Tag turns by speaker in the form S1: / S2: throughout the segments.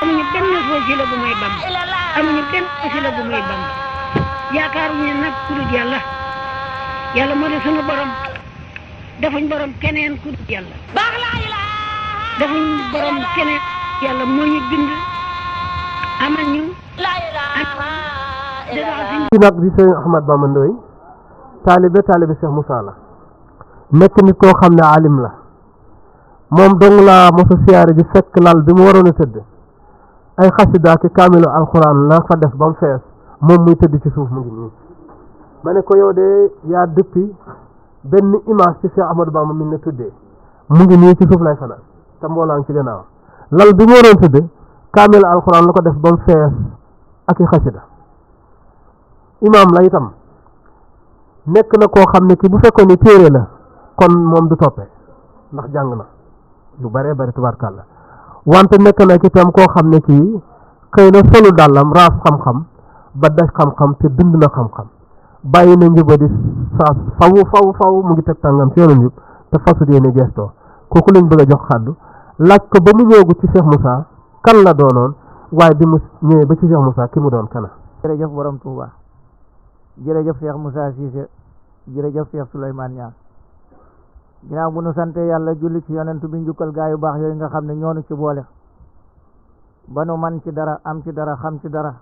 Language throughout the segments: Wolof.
S1: amuñu benn wasila bu may Bamba amuñu benn wasila bu may Bamba yaakaaruñu nag ku dul yàlla yàlla moo di sunu borom defuñ borom keneen ku dul yàlla defuñ borom keneen yàlla moo ñu bind amal ñu
S2: ci nag di sëñ Ahmad Bamba Ndoye taalibe Cheikh Moussa la nekk nit koo xam ne alim la moom dong laa mosa siyaare ji fekk lal bi mu waroon a tëdd ay xasida ki kaamilu alxuraan la fa def ba mu fees moom muy tëdd ci suuf mu ngi nii ma ne ko yow de yaa dëppi benn image ci Cheikh Ahmadou Bamba mi ne tuddee mu ngi nii ci suuf lay fanaan te mbooloo ci gannaaw lal bi mu waroon tëdd kaamilu alxuraan la ko def ba mu fees ak i xasida imaam la itam nekk na koo xam ne ki bu fekkoon ni téere la kon moom du toppee ndax jàng na yu bare bari tubaarkàlla wante nekk na itam koo xam ne kii xëy na solu dàllam raas xam-xam ba daj xam-xam te dund na xam-xam bàyyi na njubadi saa faw mu ngi teg tàngam ci yoonu njub te fasut yéene gestoo kooku lañ bëgg a jox xàddu laaj ko ba mu ñëwgu ci Cheikh Moussa kan la doonoon waaye bi mu ñëwee ba ci Cheikh Moussa ki mu doon kana.
S3: jërëjëf borom Touba jërëjëf Cheikh Moussa Cissé jërëjëf Cheikh Souleymane Niang ginnaaw bu nu sante yàlla julli ci yonent bi njukkal gaa yu baax yooyu nga xam ne ñoonu ci boole ba nu man ci dara am ci dara xam ci dara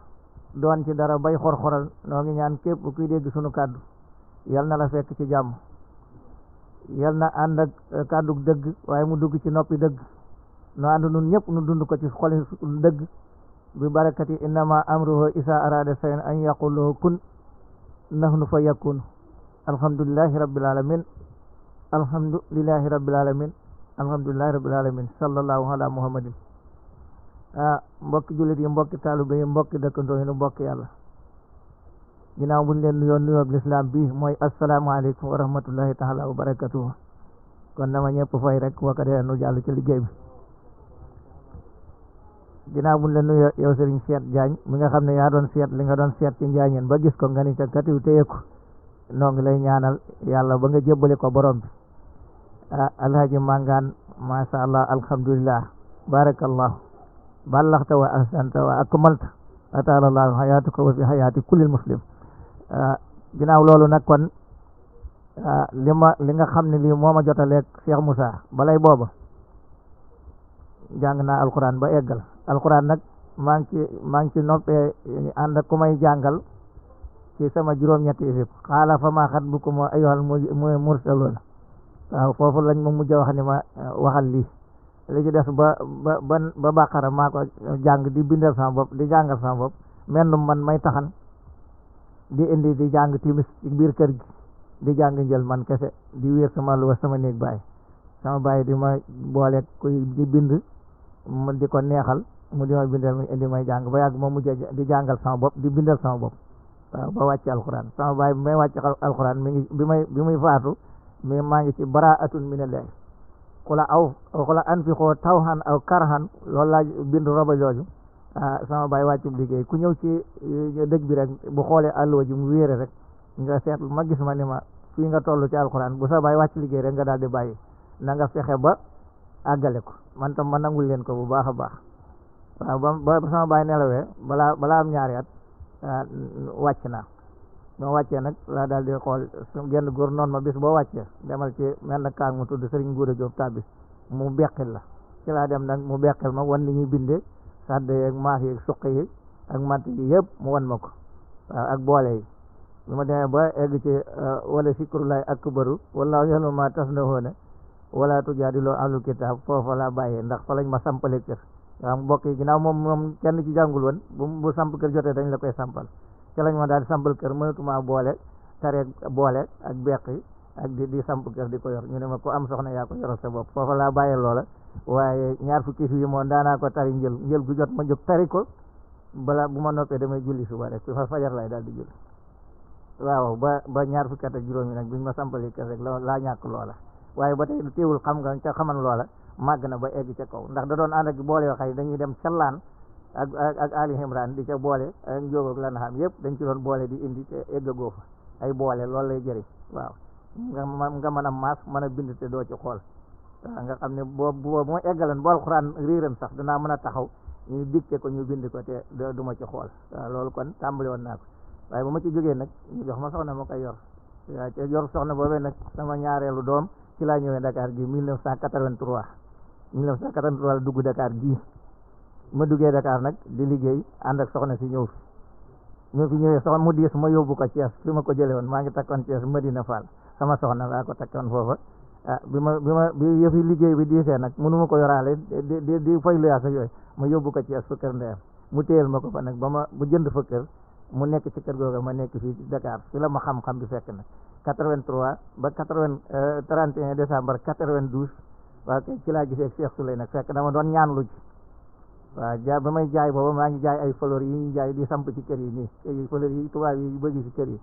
S3: doon ci dara bay xor-xoral noo ngi ñaan képp kuy dégg sunu kàddu yal na la fekk ci jàmm yal na ànd ak kàddu dëgg waaye mu dugg ci noppi dëgg nu ànd nun ñëpp nu dund ko ci xoli dëgg bi barakati innama amruhu isa arada shay'an an yaqul lahu kun nahnu fa yakun alhamdulillahi rabbil alamin alhamdulillahi rabbil alamin alhamdulillahi rabbil alamin sallallahu ala muhammadin mbokki jullit yi mbokki taalibe yi mbokki dëkkandoo yi nu mbokki yàlla ginnaaw buñ leen nuyoo nuyoob lislaam bi mooy asalaamaaleykum wa rahmatullahi taala wa barakatuhu kon dama ñëpp fay rek waka dee nu jàll ci liggéey bi ginnaaw buñ leen nuyoo yow Serigne Cheikh Diagne mi nga xam ne yaa doon seet li nga doon seet ci njaañeen ba gis ko nga ni ca katiw téye ko noo ngi lay ñaanal yàlla ba nga jébbale ko borom bi alhaji mangaan masha allah alhamdulillah barakallahu ballaxta wa ahsanta wa akmalta atalallahu hayatuka wa fi hayati kullil muslim ginnaaw loolu nag kon li nga xam ne lii moo ma jotaleeg Cheikh Moussa balay booba jàng naa alquran ba eggal alquran nag maa ngi ci noppee ànd ak ku may jàngal ci sama juróom-ñetti isib xaala fa maa xat bu ko ma ayyuhal mursaloon waaw foofu lañ ma mujj wax ni ma waxal lii li ci des ba bàqara maa ko jàng di bindal sama bopp di jàngal sama bopp mennum man may taxan di indi di jàng timis ci biir kër gi di jàng njël man kese di wéer sama lu sama néeg baay sama baay di ma boole kuy di bind mu di ko neexal mu di ma bindal mu indi may jàng ba yàgg ma mujj di jàngal sama bopp di bindal sama bopp waaw ba wàcc alxuraan sama baay bi may wàcc alxuraan mi ngi bi muy faatu mais maa ngi ci baraatun minallahi xula anfiqoo tawhan aw karhan loolu laa bind roba jooju sama baay wàccub liggéey ku ñëw ci dëj bi rek bu xoolee àlluwa ji mu wéere rek nga seet ma gis ma ni ma fii nga toll ci alxuraan bu sa baay wàcc liggéey rek nga daal di bàyyi na nga fexe ba àggale ko man tam ma nangul leen ko bu baax a baax waaw ba sama baay nelawee balaa am ñaari at wàcc naa ba wàccee nag laa daal di xool genn góor noonu ma bis boo wàccee demal ci mel na kaang mu tudd Serigne Nguuda Diop tabbi mu beqil la ci laa dem nag mu beqil ma wan ni ñuy bindee sàdd yeeg maas yeeg suq yi ak matt yi yëpp mu wan ma ko waaw ak boole yi bi ma demee ba egg ci wala sikrullahi akbaru wallaahu ya'lamu ma tasna'uuna wala tujaadilu ahlul kitaab foofa laa bàyyee ndax fa lañ ma sampale kër waaw mbokk yi ginnaaw moom kenn ci jàngul woon bu samp kër jotee dañ la koy sampal ci lañ ma daal di sampal kër mënatuma boole tareeg boole ak beqi ak di samp kër di ko yor ñu ne ma ko am soxna yaa ko yoral sa bopp foofa laa bàyyee loola waaye ñaar fukki fi moom daanaa ko tari njël gu jot ma jóg tari ko bala bu ma noppee damay julli suba rek fa fajar lay daal di julli waaw ba ñaar fukki at ak juróomi nag biñ ma sampali kër rek laa ñàkk loola waaye ba tey teewul xam nga ca xaman loola màgg na ba egg ca kaw ndax da doon ànd ak boole yoo xam ne dañuy dem ca laan ak Ali Imran di ca boole ak njóogoog lan xam yëpp dañ ci doon boole di indi te eggagoo fa ay boole loolu lay jëriñ waaw nga mën a maas mën a bind te doo ci xool nga xam ne boo ma eggalan bu alxuraan réeran sax danaa mën a taxaw ñu dicté ko ñu bind ko te du ma ci xool waaw loolu kon tàmbali woon naa ko waaye ba ma ci jógee nag ñu jox ma soxna ma koy yor waaw te yor soxna boobee nag sama ñaareelu doom ci laa ñëwee Dakar gi 1983 la dugg Dakar gi ma duggee Dakar nag di liggéey ànd ak soxna si ñëw fi ñu fi ñëwee soxna mu diis ma yóbbu ko Thiès fi ma ko jëlee woon maa ngi takkoon Thiès Medina Fall sama soxna laa ko takkoon foofa bi yëfi liggéey bi diisee nag mënu ma ko yoraale di fay luyaas ak yooyu ma yóbbu ko Thiès fa kër ndeyam mu téyel ma ko fa nag bu jënd fa kër mu nekk ci kër googa ma nekk fii Dakar fi la ma xam-xam bi fekk nag 83 ba 31 décembre 92 waaw kay ci laa gisee Cheikh Souley nag fekk dama doon ñaan lu ci waaw ba may jaay booba maa ngi jaay ay fleurs yi ñuy jaay di samp ci kër yi nii fleurs yi tubaab yi bëgg ci kër yi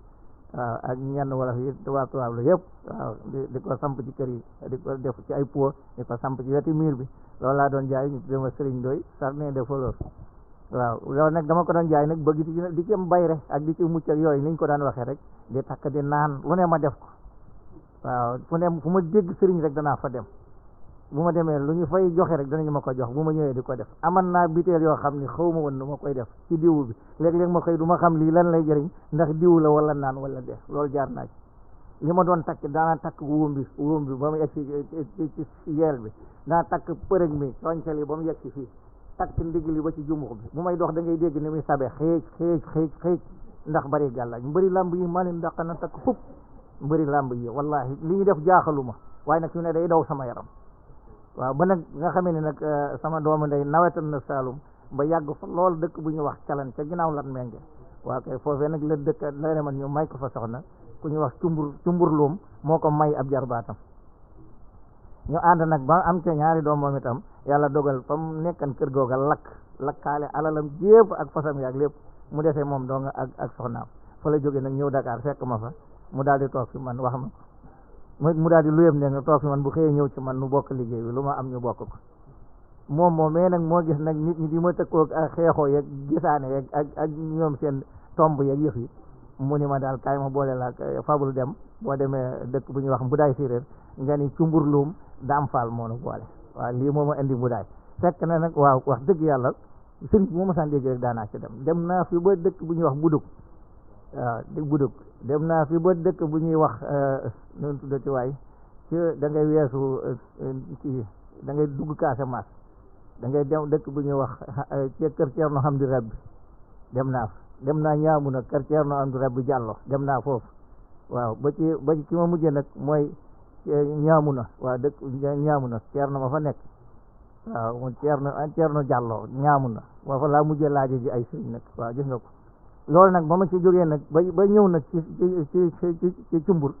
S3: waaw ak ñenn wolof yi tubaab la yëpp waaw di ko samp ci kër yi di ko def ci ay pot di ko samp ci weti mur bi loolu laa doon jaay ñu tuddee ma Serigne Ndoye jardin de fleurs waaw loolu nag dama ko doon jaay nag bëgg di ci am bayre ak di ci mucc ak yooyu niñ ko daan waxee rek di takk di naan lu ne ma def ko waaw fu ma dégg sëriñ rek danaa fa dem bu ma demee lu ñu fay joxe rek danañu ma ko jox bu ma ñëwee di ko def aman naa biteel yoo xam ni xaw ma woon nu ma koy def ci diwu bi léeg-léeg ma xëy du ma xam lii lan lay jëriñ ndax diwu la wala naan wala def loolu jaar naa ci li ma doon takk daana takk wóom bi ba mu yegg ci yeel bi daana takk përëg mi coñcel yi ba mu yegg si fii takk ndigg li ba ci jumux bi bu may dox da ngay dégg ni muy sabe xëej ndax bari gàllaaj mbëri làmb yi maa leen dàq na takk fupp mbëri làmb yi wallahi li ñu def jaaxaluma waaye nag fi ne day daw sama yaram waaw ba nag nga xamee ne nag sama doomu ndey nawetan na Saalum ba yàgg fa lool dëkk bu ñuy wax calan ca ginnaaw lat menge waaw kay foofee nag la dëkk la deman ñu may ko fa soxna ku ñuy wax cumbur loom moo ko may ab jarbaatam ñu ànd nag ba am ca ñaari doom moom itam yàlla dogal fa mu nekkan kër googa lakkaale alalam jépp ak fasam yaag lépp mu desee moom dong ak soxnaam fa la jógee nag ñëw Dakar fekk ma fa mu daal di toog fi man wax ma ko mu daal di luyam ne nga toog fi man bu xëyee ñëw ci man nu bokk liggéey bi lu ma am ñu bokk ko moom mais nag moo gis nag nit ñi di ma tëkkoog ak xeexoo yeeg gisaane yeeg ak ñoom seen tomb yeeg yëf yi mu ni ma daal kaay ma boole la fabul dem boo demee dëkk bu ñuy wax Mbudaay Séeréer nga ni cumburluum Daam Faal moo nu boole waaw lii moo ma indi Mbudaay fekk na nag waaw wax dëgg yàlla sëriñ moo ma saan dégg rek daanaa ci dem naa fi ba dëkk bu ñuy wax budug waaw di budug dem naa fi ba dëkk bu ñuy wax noonu tuddati waay ci da ngay weesu ci da ngay dugg Casamance da ngay dem dëkk bu ñuy wax ci kër Ceerno Hamdi Rabbi dem naa fa dem naa ñaamu nag kër Ceerno Hamdi Rabbi Jàllo dem naa foofu waaw ba ci ki ma mujjee nag mooy ñaamu na waaw dëkk ñaamu na Ceerno ma fa nekk waaw mu Ceerno Jàllo ñaamu na moo fa laa mujjee laaje ji ay sëriñ nag waaw gis nga ko loolu nag ba ma ci jógee nag ba ñëw nag ci cumbur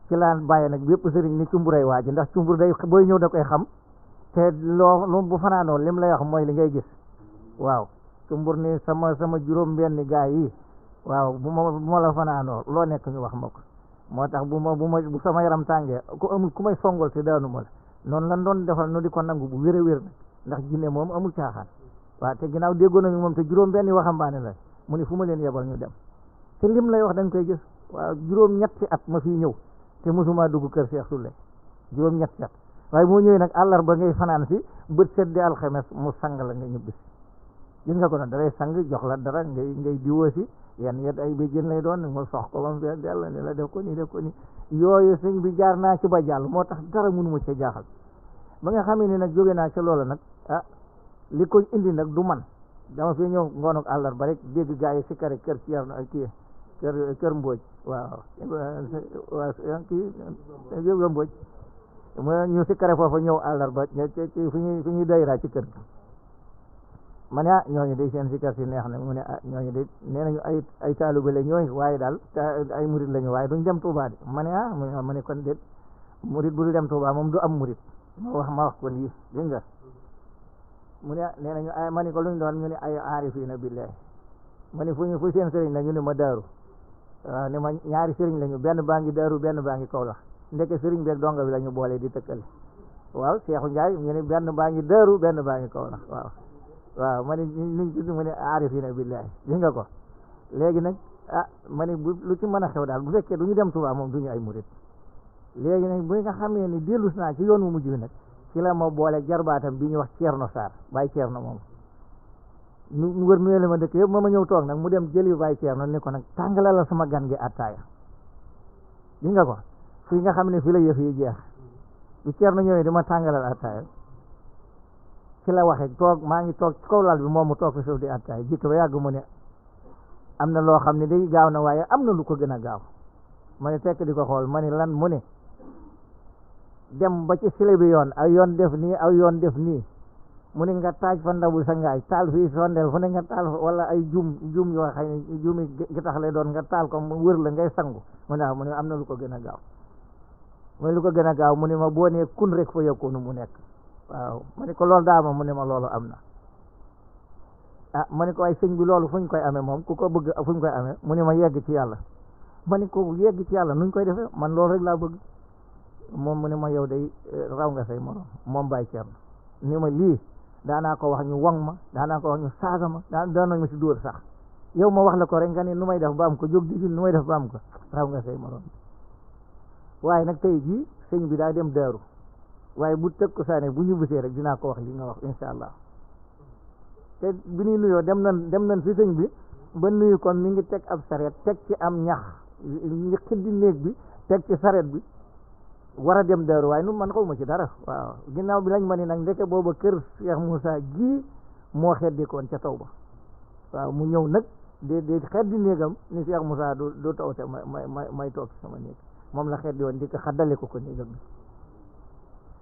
S3: ci laan bàyyi nag bépp sëriñ ni cumburay waa ji ndax cumbur day booy ñëw da koy xam te loo bu fanaanoo lim lay wax mooy li ngay gis waaw cumbur ni sama juróom benn gaay yi waaw bu ma la fanaanoo loo nekk ñu wax ma ko moo tax bu sama yaram tàngee ku may songol si daanu ma la noonu lan doon defal nu di ko nangu bu wér a wér nag ndax jinne moom amul caaxaan waaw te ginnaaw déggoo nañu moom te juróom benn waxambaane la mu ni fu ma leen yebal ñu dem te lim lay wax da nga koy gis waaw juróom ñetti at ma fii ñëw te mosuma dugg kër Cheikh Souley juróom ñetti at waaye moo ñëwee nag àllarba ngay fanaan si bët set di alxames mu sang la nga ñibbi si gis nga ko nag dalay sang jox la dara ngay diwoo si yenn yet ay béjjén lay doon mu sox ko ba mu fees dell ni la def ko nii yooyu sëñ bi jaar naa ci ba jàll moo tax dara mënu ma ca jaaxal ba nga xamee ni nag jóge naa ca loola nag li ko indi nag du man dama fi ñëw ngoonuk àllarba rek dégg gaa yi si kër Ceerno ak kii kër Mbooj waaw kii yóbbu Mbooj ñu si kare foofa ñëw àllarba fi ñuy dayraa ci kër gi ma ne ñooñu day seen sikar si neex na mu ne ñooñu day nee nañu ay taalibe la ñooy waaye daal ay murit lañu waaye duñ dem Touba de ma ne ma ne kon déet murit bu du dem Touba moom du am murit ma wax ko lii dégg nga mu ne nee nañu ay ma ne ko luñ doon ñu ne ay aarifiina billahi ma ne fu seen sëriñ la ñu ne ma daaru waaw ne ma ñaari sëriñ lañu benn baa ngi daaru benn baa ngi Kawlax ndeke sëriñ beeg donga bi la ñu boole di tëkkale waaw Seexu Njaay ñu ne benn baa ngi daaru benn baa ngi Kawlax waaw ma ne nuñ tudd mu ne aarifina billahi gis nga ko léegi nag ma ne lu ci mën a xew daal bu fekkee du ñu dem Tuubaa moom du ñu ay murit léegi nag bi nga xamee ni dellus naa ci yoon wu mujj bi nag ci la ma boole jarbaatam bi ñuy wax Ceerno Sarr Baye Ceerno moom mu wër nuyele ma dëkk yëpp ma ñëw toog nag mu dem jëli Baye Ceerno ni ko nag tàngalalal sama gan gi attaaya gis nga ko fii nga xam ne fii la yëf yi jeex bi Ceerno ñëwee di ma tàngalal attaaya ci la waxe toog maa ngi toog ci kaw lal bi moom mu toog fi suuf di attaaya jikko ba yàgg mu ne am na loo xam ne day gaaw na waaye am na lu ko gën a gaaw ma ne tekk di ko xool ma ne lan mu ne dem ba ci sile bi yoon ay yoon def nii ay yoon def nii mu ne nga taaj fa ndabu sa ngaay taal fii sondeel fu ne nga taal wala ay jum yoo xam ne jumi gi tax lay doon nga taal ko mu wër la ngay sangu mu ne mu ne am na lu ko gën a gaaw mu ne lu ko gën a gaaw mu ne ma boo nee kun rek fa yokkoonu mu nekk waaw ma ne ko loolu daama mu ne ma loolu am na ah ma ne ko ay sëñ bi loolu fu ñu koy amee moom ku ko bëgg fu ñu koy amee mu ne ma yegg ci yàlla ma ne ko yegg ci yàlla nuñ koy defee man loolu rek laa bëgg moom mu ne ma yow day raw nga say morom moom Baye Thierno ni ma lii daanaa ko wax ñu wong ma daanaa ko wax ñu saaga ma daanañ ma si dóor sax yow ma wax la ko rek nga ne nu may def ba am ko jóg di nu may def ba am ko raw nga say morom waaye nag tey jii sëñ bi daa dem daaru waaye bu tëg ko saane bu ñu bisee rek dinaa ko wax li nga wax insha allah te bi ñuy nuyoo dem nañ fi sëñ bi ba nuyu ko mi ngi teg ab sareet teg ci am ñax ñi xiddi néeg bi teg ci sareet bi war a dem daaru waaye nun man xawma ci dara waaw ginnaaw bi lañ ma ni nag ndeke booba kër Cheikh Moussa gii moo xeddikoon ca taw ba waaw mu ñëw nag di xeddi néegam ni Cheikh Moussa du tawte may toog sama néeg moom la xeddi woon di ko xaddale ko néegam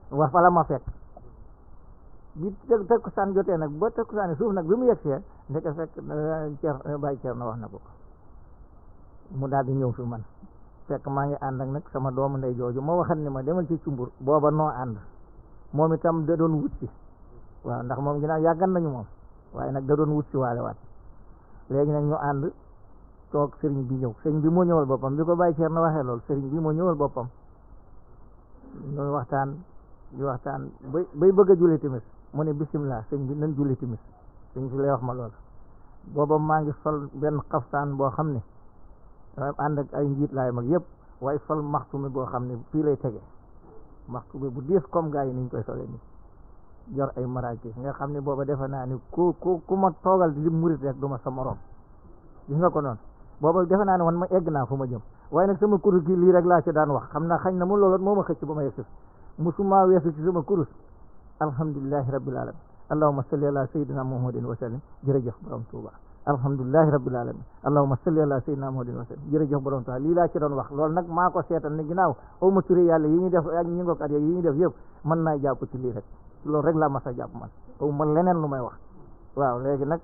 S3: bi wax fa la ma fekk bi takkusaan jotee nag ba takkusaan suuf nag bi mu yegsee ndeke fekk Baye Thierno wax na ko mu daal di ñëw fi man fekk maa ngi ànd ak nag sama doomu ndey jooju ma waxat ni ma demal ci cumbur booba noo ànd moom itam da doon wut si waaw ndax moom ginnaaw yàggan nañu moom waaye nag da doon wut si waale waat léegi nag ñu ànd toog sëriñ bi ñëw sëriñ bi moo ñëwal boppam bi ko Baye Thierno waxee loolu sëriñ bi moo ñëwal boppam ñuy waxtaan di waxtaan bay bëgg a julli timis mu ne bisimilah sëñ bi nañ julli timis sëñ si lay wax ma loolu booba maa ngi sol benn xaftaan boo xam ne ànd ak ay njiit laay mag yëpp waaye sol maxtu mi boo xam ne fii lay tege maxtu mi bu diis comme gars yi niñ koy solee nii jor ay maraakis nga xam ne booba defe naa ni ku ma toogal di murit rek du ma sa morom gis nga ko noonu booba defe naa ne man ma egg naa fu ma jëm waaye nag sama kurus gi lii rek laa ci daan wax xam naa xañ na mu looloot moo ma xëcc ba ma yegg musuma weesu ci sama kurus alhamdulillahi rabbil alamin allahumma salli ala sayyidina muhammadin wa sallim jërëjëf borom Tuuba alhamdulillahi rabbil alamin allahumma salli ala sayyidina muhammadin wa sallim jërëjëf borom Tuuba lii laa ci doon wax loolu nag maa ko seetal ne ginnaaw aw ma turé yàlla yi ñuy def ak ñi ngokat yi ñuy def yëpp mën naa jàpp ci lii rek loolu rek laa mas a jàpp man aw ma leneen lu may wax waaw léegi nag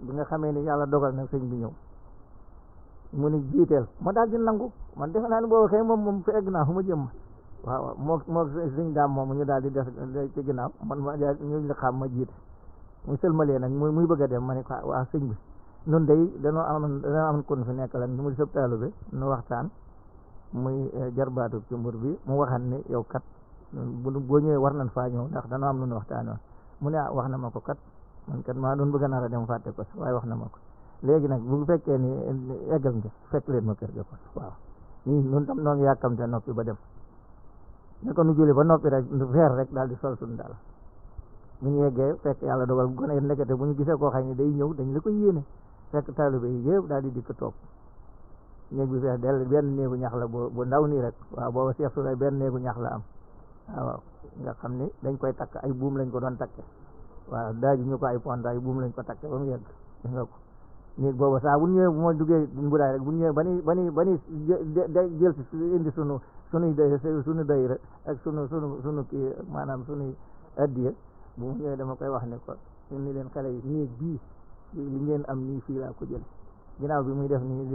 S3: bi nga xamee ni yàlla dogal nag sëñ bi ñëw mu ni jiiteel ma daal di nangu man defe naa ni boobu kay moom fi egg naa fu ma jëm waaw moo suñ daam moom ñu daal di def ci ginnaaw man ma ñu la xam ma jiite mu sëlmalee nag muy bëgg a dem ma ne ko waa sëñ bi nun day danoo am kon fi nekk lan mu di sëb taalu bi nu waxtaan muy jarbaatu ci mbur bi mu waxan ni yow kat boo ñëwee war nañ faa ñëw ndax danoo am lu nu waxtaanoon mu ne wax na ma ko kat man kat maa doon bëgg a nar a dem fàtte ko waaye wax na ma ko léegi nag bu fekkee ni eggal nga fekk leen ma kër ga ko waaw nii nun tam noo ngi yàkkamte noppi ba dem ne ko nu julli ba noppi rek feer rek daal di sol suñu daal bu ñu yeggee fekk yàlla dogal gone yi ndekete bu ñu gisee koo xam ne day ñëw dañ la ko yéene fekk taalibe yi yëpp daal di dikk toog néeg bi fees dell benn néegu ñax la bu ndaw nii rek waaw booba Seex Sulay benn néegu ñax la am waaw nga xam ni dañ koy takk ay buum lañ ko doon takke waaw daaju ñu ko ay ponta ay buum lañ ko takke ba mu yegg gis nga ko néeg booba saa bu ñëwee bu ma duggee mburaay rek bu ñëwee bani jël si indi sunuy dayra ak sunu kii maanaam sunuy addiya bu mu ñëwee dama koy wax ne ko ni leen xale yi néeg bii li ngeen am nii fii laa ko jële ginnaaw bi muy def nii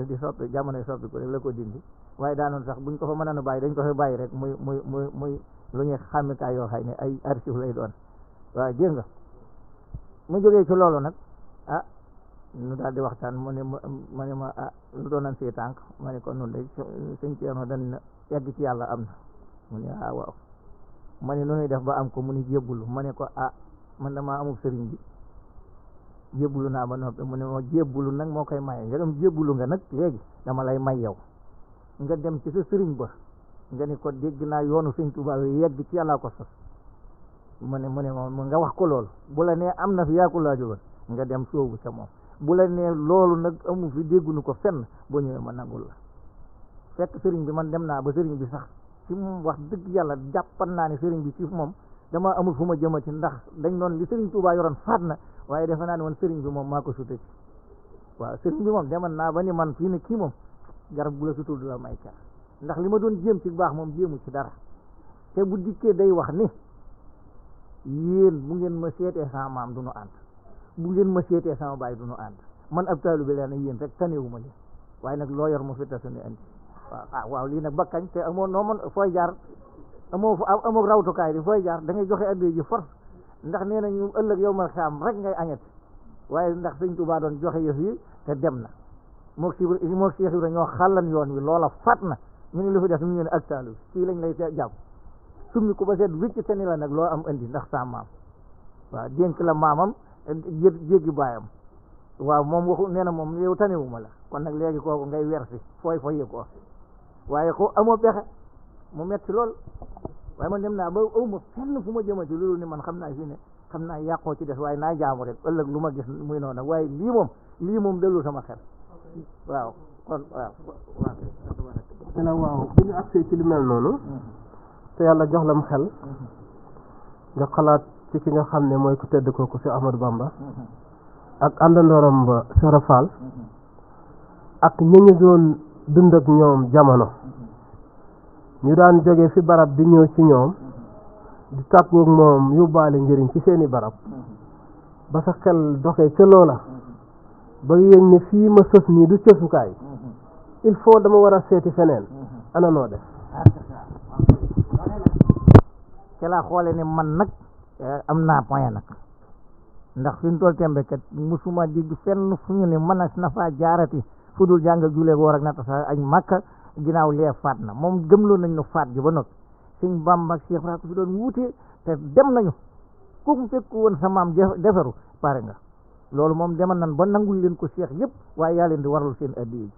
S3: di soppi jamonoy soppi ko rek la ko dindi waaye daanoon sax buñ ko fa mënoon a bàyyi dañ ko fa bàyyi rek muy lu ñuy xàmmikaay yoo xam ne ay archive lay doon waaw dégg nga mu jógee ci loolu nag ñu daal di waxtaan mu ne ma lu doonan si tànk ma ne ko nun de sëñ Ceerno dañ egg ci yàlla am na mu ne waaw ma ne nu ñuy def ba am ko mu ni jébbulu ma ne ko man damaa amul sëriñ bi jébbulu naa ba noppi mu ne ma jébbulu nag moo koy maye nga dem jébbulu nga nag léegi dama lay may yow nga dem ci sa sëriñ ba nga ni ko dégg naa yoonu sëñ Tuubaa yi yegg ci yàlla ko sos mu ne moom nga wax ko loolu bu la nee am na fi yaa ko laa jógal nga dem soobu ca moom bu la nee loolu nag amu fi déggunu ko fenn boo ñëwee ma nangul la fekk sëriñ bi man dem naa ba sëriñ bi sax ci moom wax dëgg yàlla jàppan naa ne sëriñ bi ci moom dama amul fu ma jëmati ndax dañ noon li sëriñ Tuubaa yoroon faat na waaye defe naa ne man sëriñ bi moom maa ko sute ci waaw sëriñ bi moom deman naa ba ni man fii ne kii moom garab bu la sutul du la may car ndax li ma doon jéem ci baax moom jéemu ci dara te bu dikkee day wax ni yéen bu ngeen ma seetee sama maam du nu ànd bu ngeen ma seetee sama baay du nu ànd man ab taalu bi leen yéen rek tanewuma leen waaye nag loo yor mu fi tasu ni andi waaw lii nag bakkañ te amoo noo mën fooy jaar amoo rawtukaay bi fooy jaar da ngay joxe addiya ji force ndax nee nañu ëllëg yow ma xam rek ngay añati waaye ndax sëñ Tuubaa doon joxe yëf yi te dem na mook Cheikh Ibra ñoo xàllan yoon wi loola fat na ñu ne lu fi def ñu ne ak taalu kii lañ lay jàpp summi ku ba seet wicc te ni la nag loo am andi ndax sa maam waaw dénk la maamam jéggi baayam waaw moom waxu nee na moom yow tanewuma la kon nag léegi kooku ngay wersi fooy ko waaye ko amoo pexe mu metti lool waaye man dem naa ba awma fenn fu ma jëmati loolu ni man xam naa fii ne xam naa yàqoo ci des waaye naa jaamu rek ëllëg lu ma gis muy noonu nag waaye lii moom dellu sama xel waaw kon
S2: waaw bu ñu agsee ci lu mel noonu te yàlla jox la mu xel nga xalaat ci ki nga xam ne mooy ku tedd kooku si Ahmadou Bamba ak àndandooram ba Sëra Fall ak ñu doon dund ak ñoom jamono ñu daan jóge fi barab di ñëw ci ñoom di tàggoog moom yóbbaale njëriñ ci seeni barab ba sa xel doxee ca loola ba yéeg ne fii ma sës nii du cësukaay il faut dama war a seeti feneen ana noo def
S3: ca laa xoole ne man nag am naa point nag ndax fi mu toll tembe kat musuma dégg fenn fu ñu ne mën na faa jaarati fu dul jàng ak julee woor ak nata sa añ Makka ginnaaw lee faat na moom gëmloo nañ nu faat gi ba noppi Sëñ Bamba ak Cheikh Ibra ko fi doon wuute te dem nañu ku mu fekk woon sa maam defaru pare nga loolu moom demal nan ba nangul leen ko Cheikh yëpp waaye yaa leen di warul seen addiya ji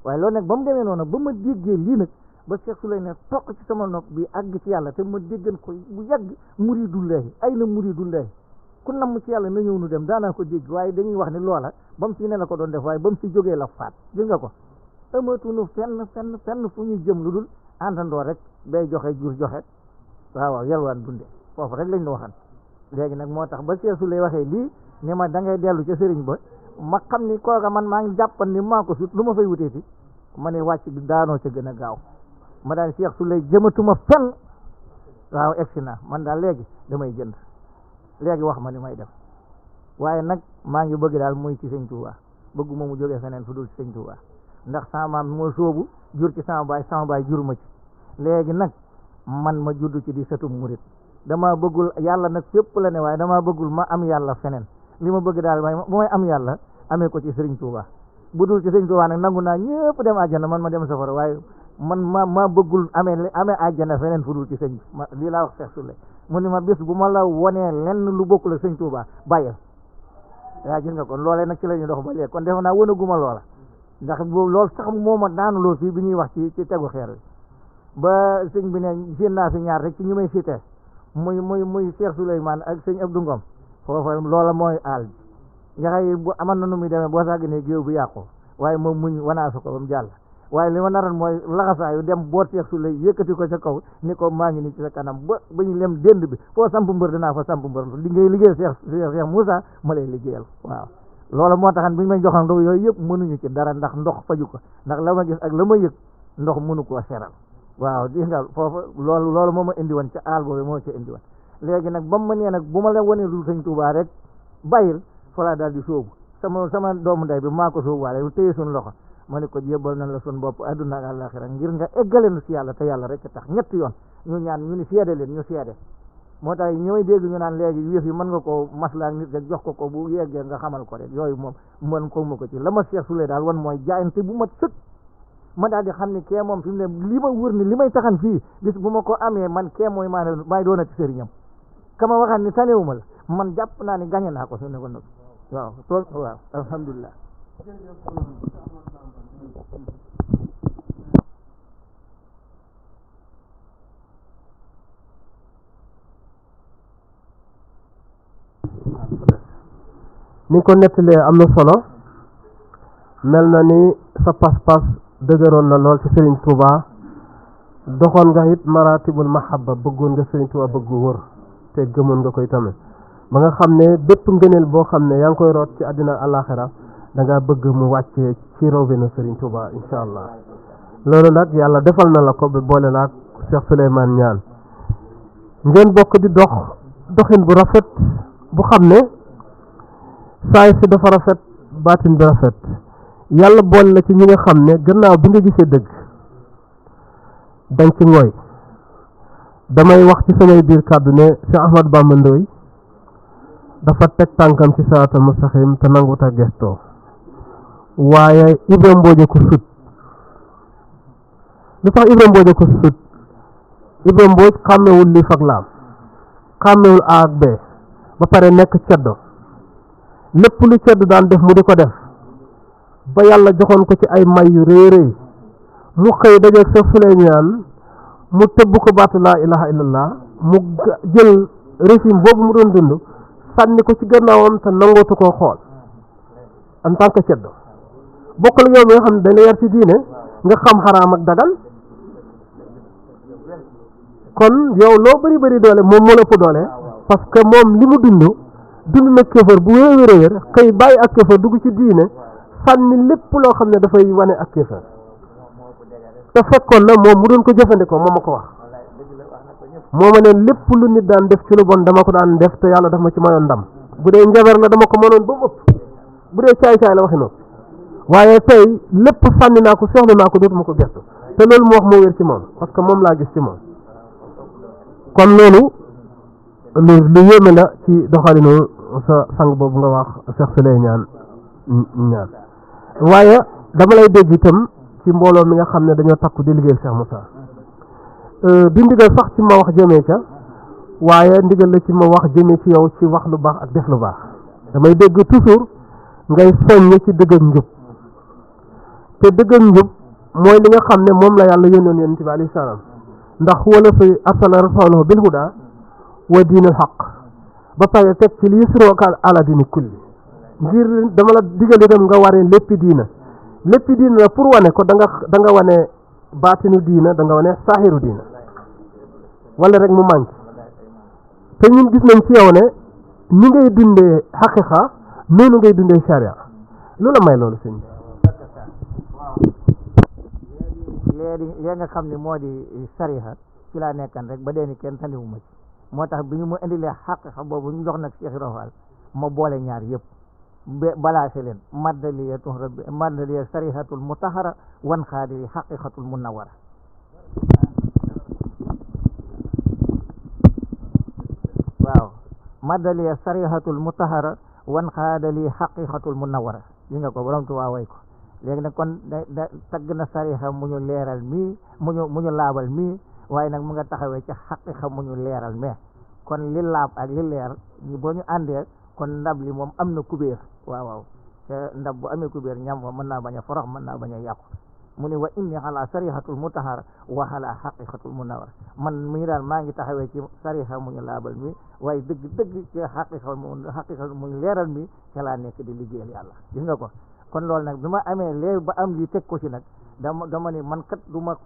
S3: waaye loolu nag ba mu demee noonu ba ma déggee lii nag ba Cheikh su lay ne toq ci sama nopp bi àgg ci yàlla te ma déggan ko bu yàgg muridullahi ay na muridullahi ku namm ci yàlla na ñëw nu dem daanaa ko dégg waaye dañuy wax ni loola ba mu fi ne la ko doon def waaye ba mu fi jógee la faat gis nga ko amatunu fenn fu ñuy jëm lu dul àndandoo rek bay joxe jur joxe waaw yalwaan dunde foofu rek lañ la waxan léegi nag moo tax ba Cheikh su lay waxee lii ne ma da ngay dellu ca sëriñ ba ma xam ni kooka man maa ngi jàppan ni maa ko sut lu ma fay wuteeti ma ne wàcc bi daanoo ca gën a gaaw ma daan Cheikh su lay jëmatuma fenn waaw egsi na man daal léegi damay jënd léegi wax ma ni may def waaye nag maa ngi bëgg daal muy ci sëñ Tuubaa bëgguma mu jógee feneen fu dul ci sëñ Tuubaa ndax sama maam moo sóobu jur ci sama baay jur ma ci léegi nag man ma judd ci di sëtum murit dama bëggul yàlla nag fépp la ne waaye dama bëggul ma am yàlla feneen li ma bëgg daal bu may am yàlla amee ko ci sëriñ Tuubaa bu dul ci sëriñ Tuubaa nag nangu naa ñëpp dem àjjana man ma dem safara waaye man ma bëggul amee àjjana feneen fu dul ci sëñ bi lii laa wax Seex Sule mu ni ma bis bu ma la wonee lenn lu bokkul ak sëñ Tuubaa bàyyil yaa gis nga kon loolee nag ci la ñuy dox ba léegi kon defe naa wënaguma loola ndax boobu loolu sax moo ma daanu loolu fii bi ñuy wax ci tegu xeer bi ba sëñ bi ne séen naa fi ñaar rek ci ñu may cité muy Cheikh Souleymane ak sëñ Abdou Ngom foofa loola mooy aal bi nga xëy bu aman na nu muy demee boo sàgganee géew bi yàqu waaye moom muñ wanaasu ko ba mu jàll waaye li ma naroon mooy laxasaayu dem boot Cheikh Souley yëkkati ko ca kaw ni ko maa ngi nii ci sa kanam ba ñu lem dend bi foo samp mbër dinaa fa samp mbër li ngay liggéeyal Cheikh Moussa ma lay liggéeyal waaw loolu moo taxan bi ñu may joxoon ndox yooyu yëpp mënuñu ci dara ndax ndox faju ko ndax la ma gis ak la ma yëg ndox mënu koo seral waaw di nga foofu loolu moo ma indi woon ca aal boobu moo ca indi woon léegi nag ba mu ma nee nag bu ma la wanee lu sëñ Tuubaa rek bàyyil fa laa daal di sóobu sama doomu ndey bi maa ko sóobu waale téye suñu loxo ma ne ko jébbal nañ la suñu bopp adduna ak àllaaxira ngir nga eggale nu si yàlla te yàlla rek tax ñetti yoon ñu ñaan ñu ni seede leen ñu seede moo tax ñooy dégg ñu naan léegi yëf yi mën nga ko maslaa nit rek jox ko bu yeggee nga xamal ko rek yooyu moom mën ko ma ko ci la ma Cheikh Souley daal wan mooy jaayante bu mat sëkk ma daal di xam ne kee moom fi mu ne li ma wër ni li may taxan fii bis bu ma ko amee man kee mooy maay doonati sëriñam kama waxaan ni tanewuma la man jàpp naa ni gañe naa ko fi ne ko nag waaw tool waaw alhamdulilah
S2: ni ko nettalee am na solo mel na ni sa pas-pas dëgëroon na lool ci Serigne Touba doxoon nga it maratibul mahabba bëggoon nga Serigne Touba bëgg wër te gëmoon nga koy tamit ba nga xam ne bépp ngëneel boo xam ne yaa ngi koy root ci àddina àllaaxira da nga bëgg mu wàccee ci rawbinu Serigne Touba incha allah loolu nag yàlla defal na la ko ba boole la ak Cheikh Souleymane Niane ngeen bokk di doxin bu rafet bu xam ne saay si dafa rafet baatin bi rafet yàlla boole la ci ñi nga xam ne gannaaw bi nga gisee dëgg dañ ci ngooy damay wax ci samay biir kàddu ne Cheikh Ahmad Bamba Ndoye dafa teg tànkam ci siraatal mustaqim te nangut a gestoo waaye Ibra Mbooje ko sut lu tax Ibra Mbooje ko sut Ibra Mbooj xàmmewul li fag laam xàmmewul A ak B ba pare nekk ceddo lépp lu ceddo daan def mu di ko def ba yàlla joxoon ko ci ay may yu rëy rëy mu xëy dajeeg Cheikh Souleymane mu tëbb ko baatu laa ilaha illallah mu jël régime boobu mu doon dund sànni ko ci gannaawam te nangootu koo xool en tant que ceddo bokk la yow mi nga xam ne dañ la yar ci diine nga xam xaraam ak dagal kon yow loo bari doole moom moo la ëpp doole parce que moom li mu dund na kéefër bu wéer xëy bàyyi ak kéefër dugg ci diine sànni lépp loo xam ne dafay wane ak kéefër te fekkoon na moom mu doon ko jëfandikoo moom ma ko wax moo ma ne lépp lu nit daan def ci lu bon dama ko daan def te yàlla daf ma ci mayoon ndam bu dee njabar la dama ko mënoon ba mu ëpp bu dee caay-caay la waxi noonu waaye tey lépp sànni naa ko soxla naa ko dootuma ko gestu te loolu mu wax moo wér ci moom parce que moom laa gis ci moom kon loolu lu yéeme la ci doxalinu sa sang boobu nga wax Cheikh Souleymane Niane waaye dama lay dégg itam ci mbooloo mi nga xam ne dañoo takku di liggéeyal Cheikh Moussa du ndigal sax ci ma wax jëmee ca waaye ndigal la ci ma wax jëmee ci yow ci wax lu baax ak def lu baax damay dégg toujours ngay soññ ci dëgg ak njub te dëgg ak njub mooy li nga xam ne moom la yàlla yónnoon yonent bi alayhi salaam ndax wala fi arsala rasulahu bil huda wa diinil haqq ba pare teg ci li yusrooka ala diini kulli ngir dama la digal itam nga waree léppi diina la pour wane ko da nga wane baatinu diina da nga wane saaxiru diina wala rek mu manqué te ñun gis nañ ci yow ne ni ngay dundee xaqiqa noonu ngay dundee sharia lu la may loolu sëñ bi
S3: léegi nga xam ne moo di sariha ci laa nekkan rek ba dee ni kenn tandiwuma ci moo tax bi ñu mu indilee xaqiqa boobu ñu jox nag Cheikh Rofal ma boole ñaar yëpp balaase leen maddaliya sarihatul mutahara wan xaadiri xaqiqatul munawara waaw maddaliya sarihatul mutahara wan xaadali xaqiqatul munawara yi nga ko borom Tuubaa way ko léegi nag kon da tagg na sariha mu ñu leeral mii mu ñu laabal mii waaye nag mu nga taxawee ci xaqiqa mu ñu leeral mais kon li laab ak li leer boo ñu àndee kon ndab li moom am na kubéer waaw te ndab bu amee kubéer ñam wa mën naa bañ a forox mën naa bañ a yàqu mu ne wa inni ala sarihatul mutahara wa ala xaqiqatul munawara man mii daal maa ngi taxawee ci sariha mu ñu laabal mi waaye dëgg ci xaqiqa mu ñu leeral mi ca laa nekk di liggéeyal yàlla gis nga ko kon loolu nag bi ma amee léegi ba am lii teg ko ci nag dama ne man kat du ma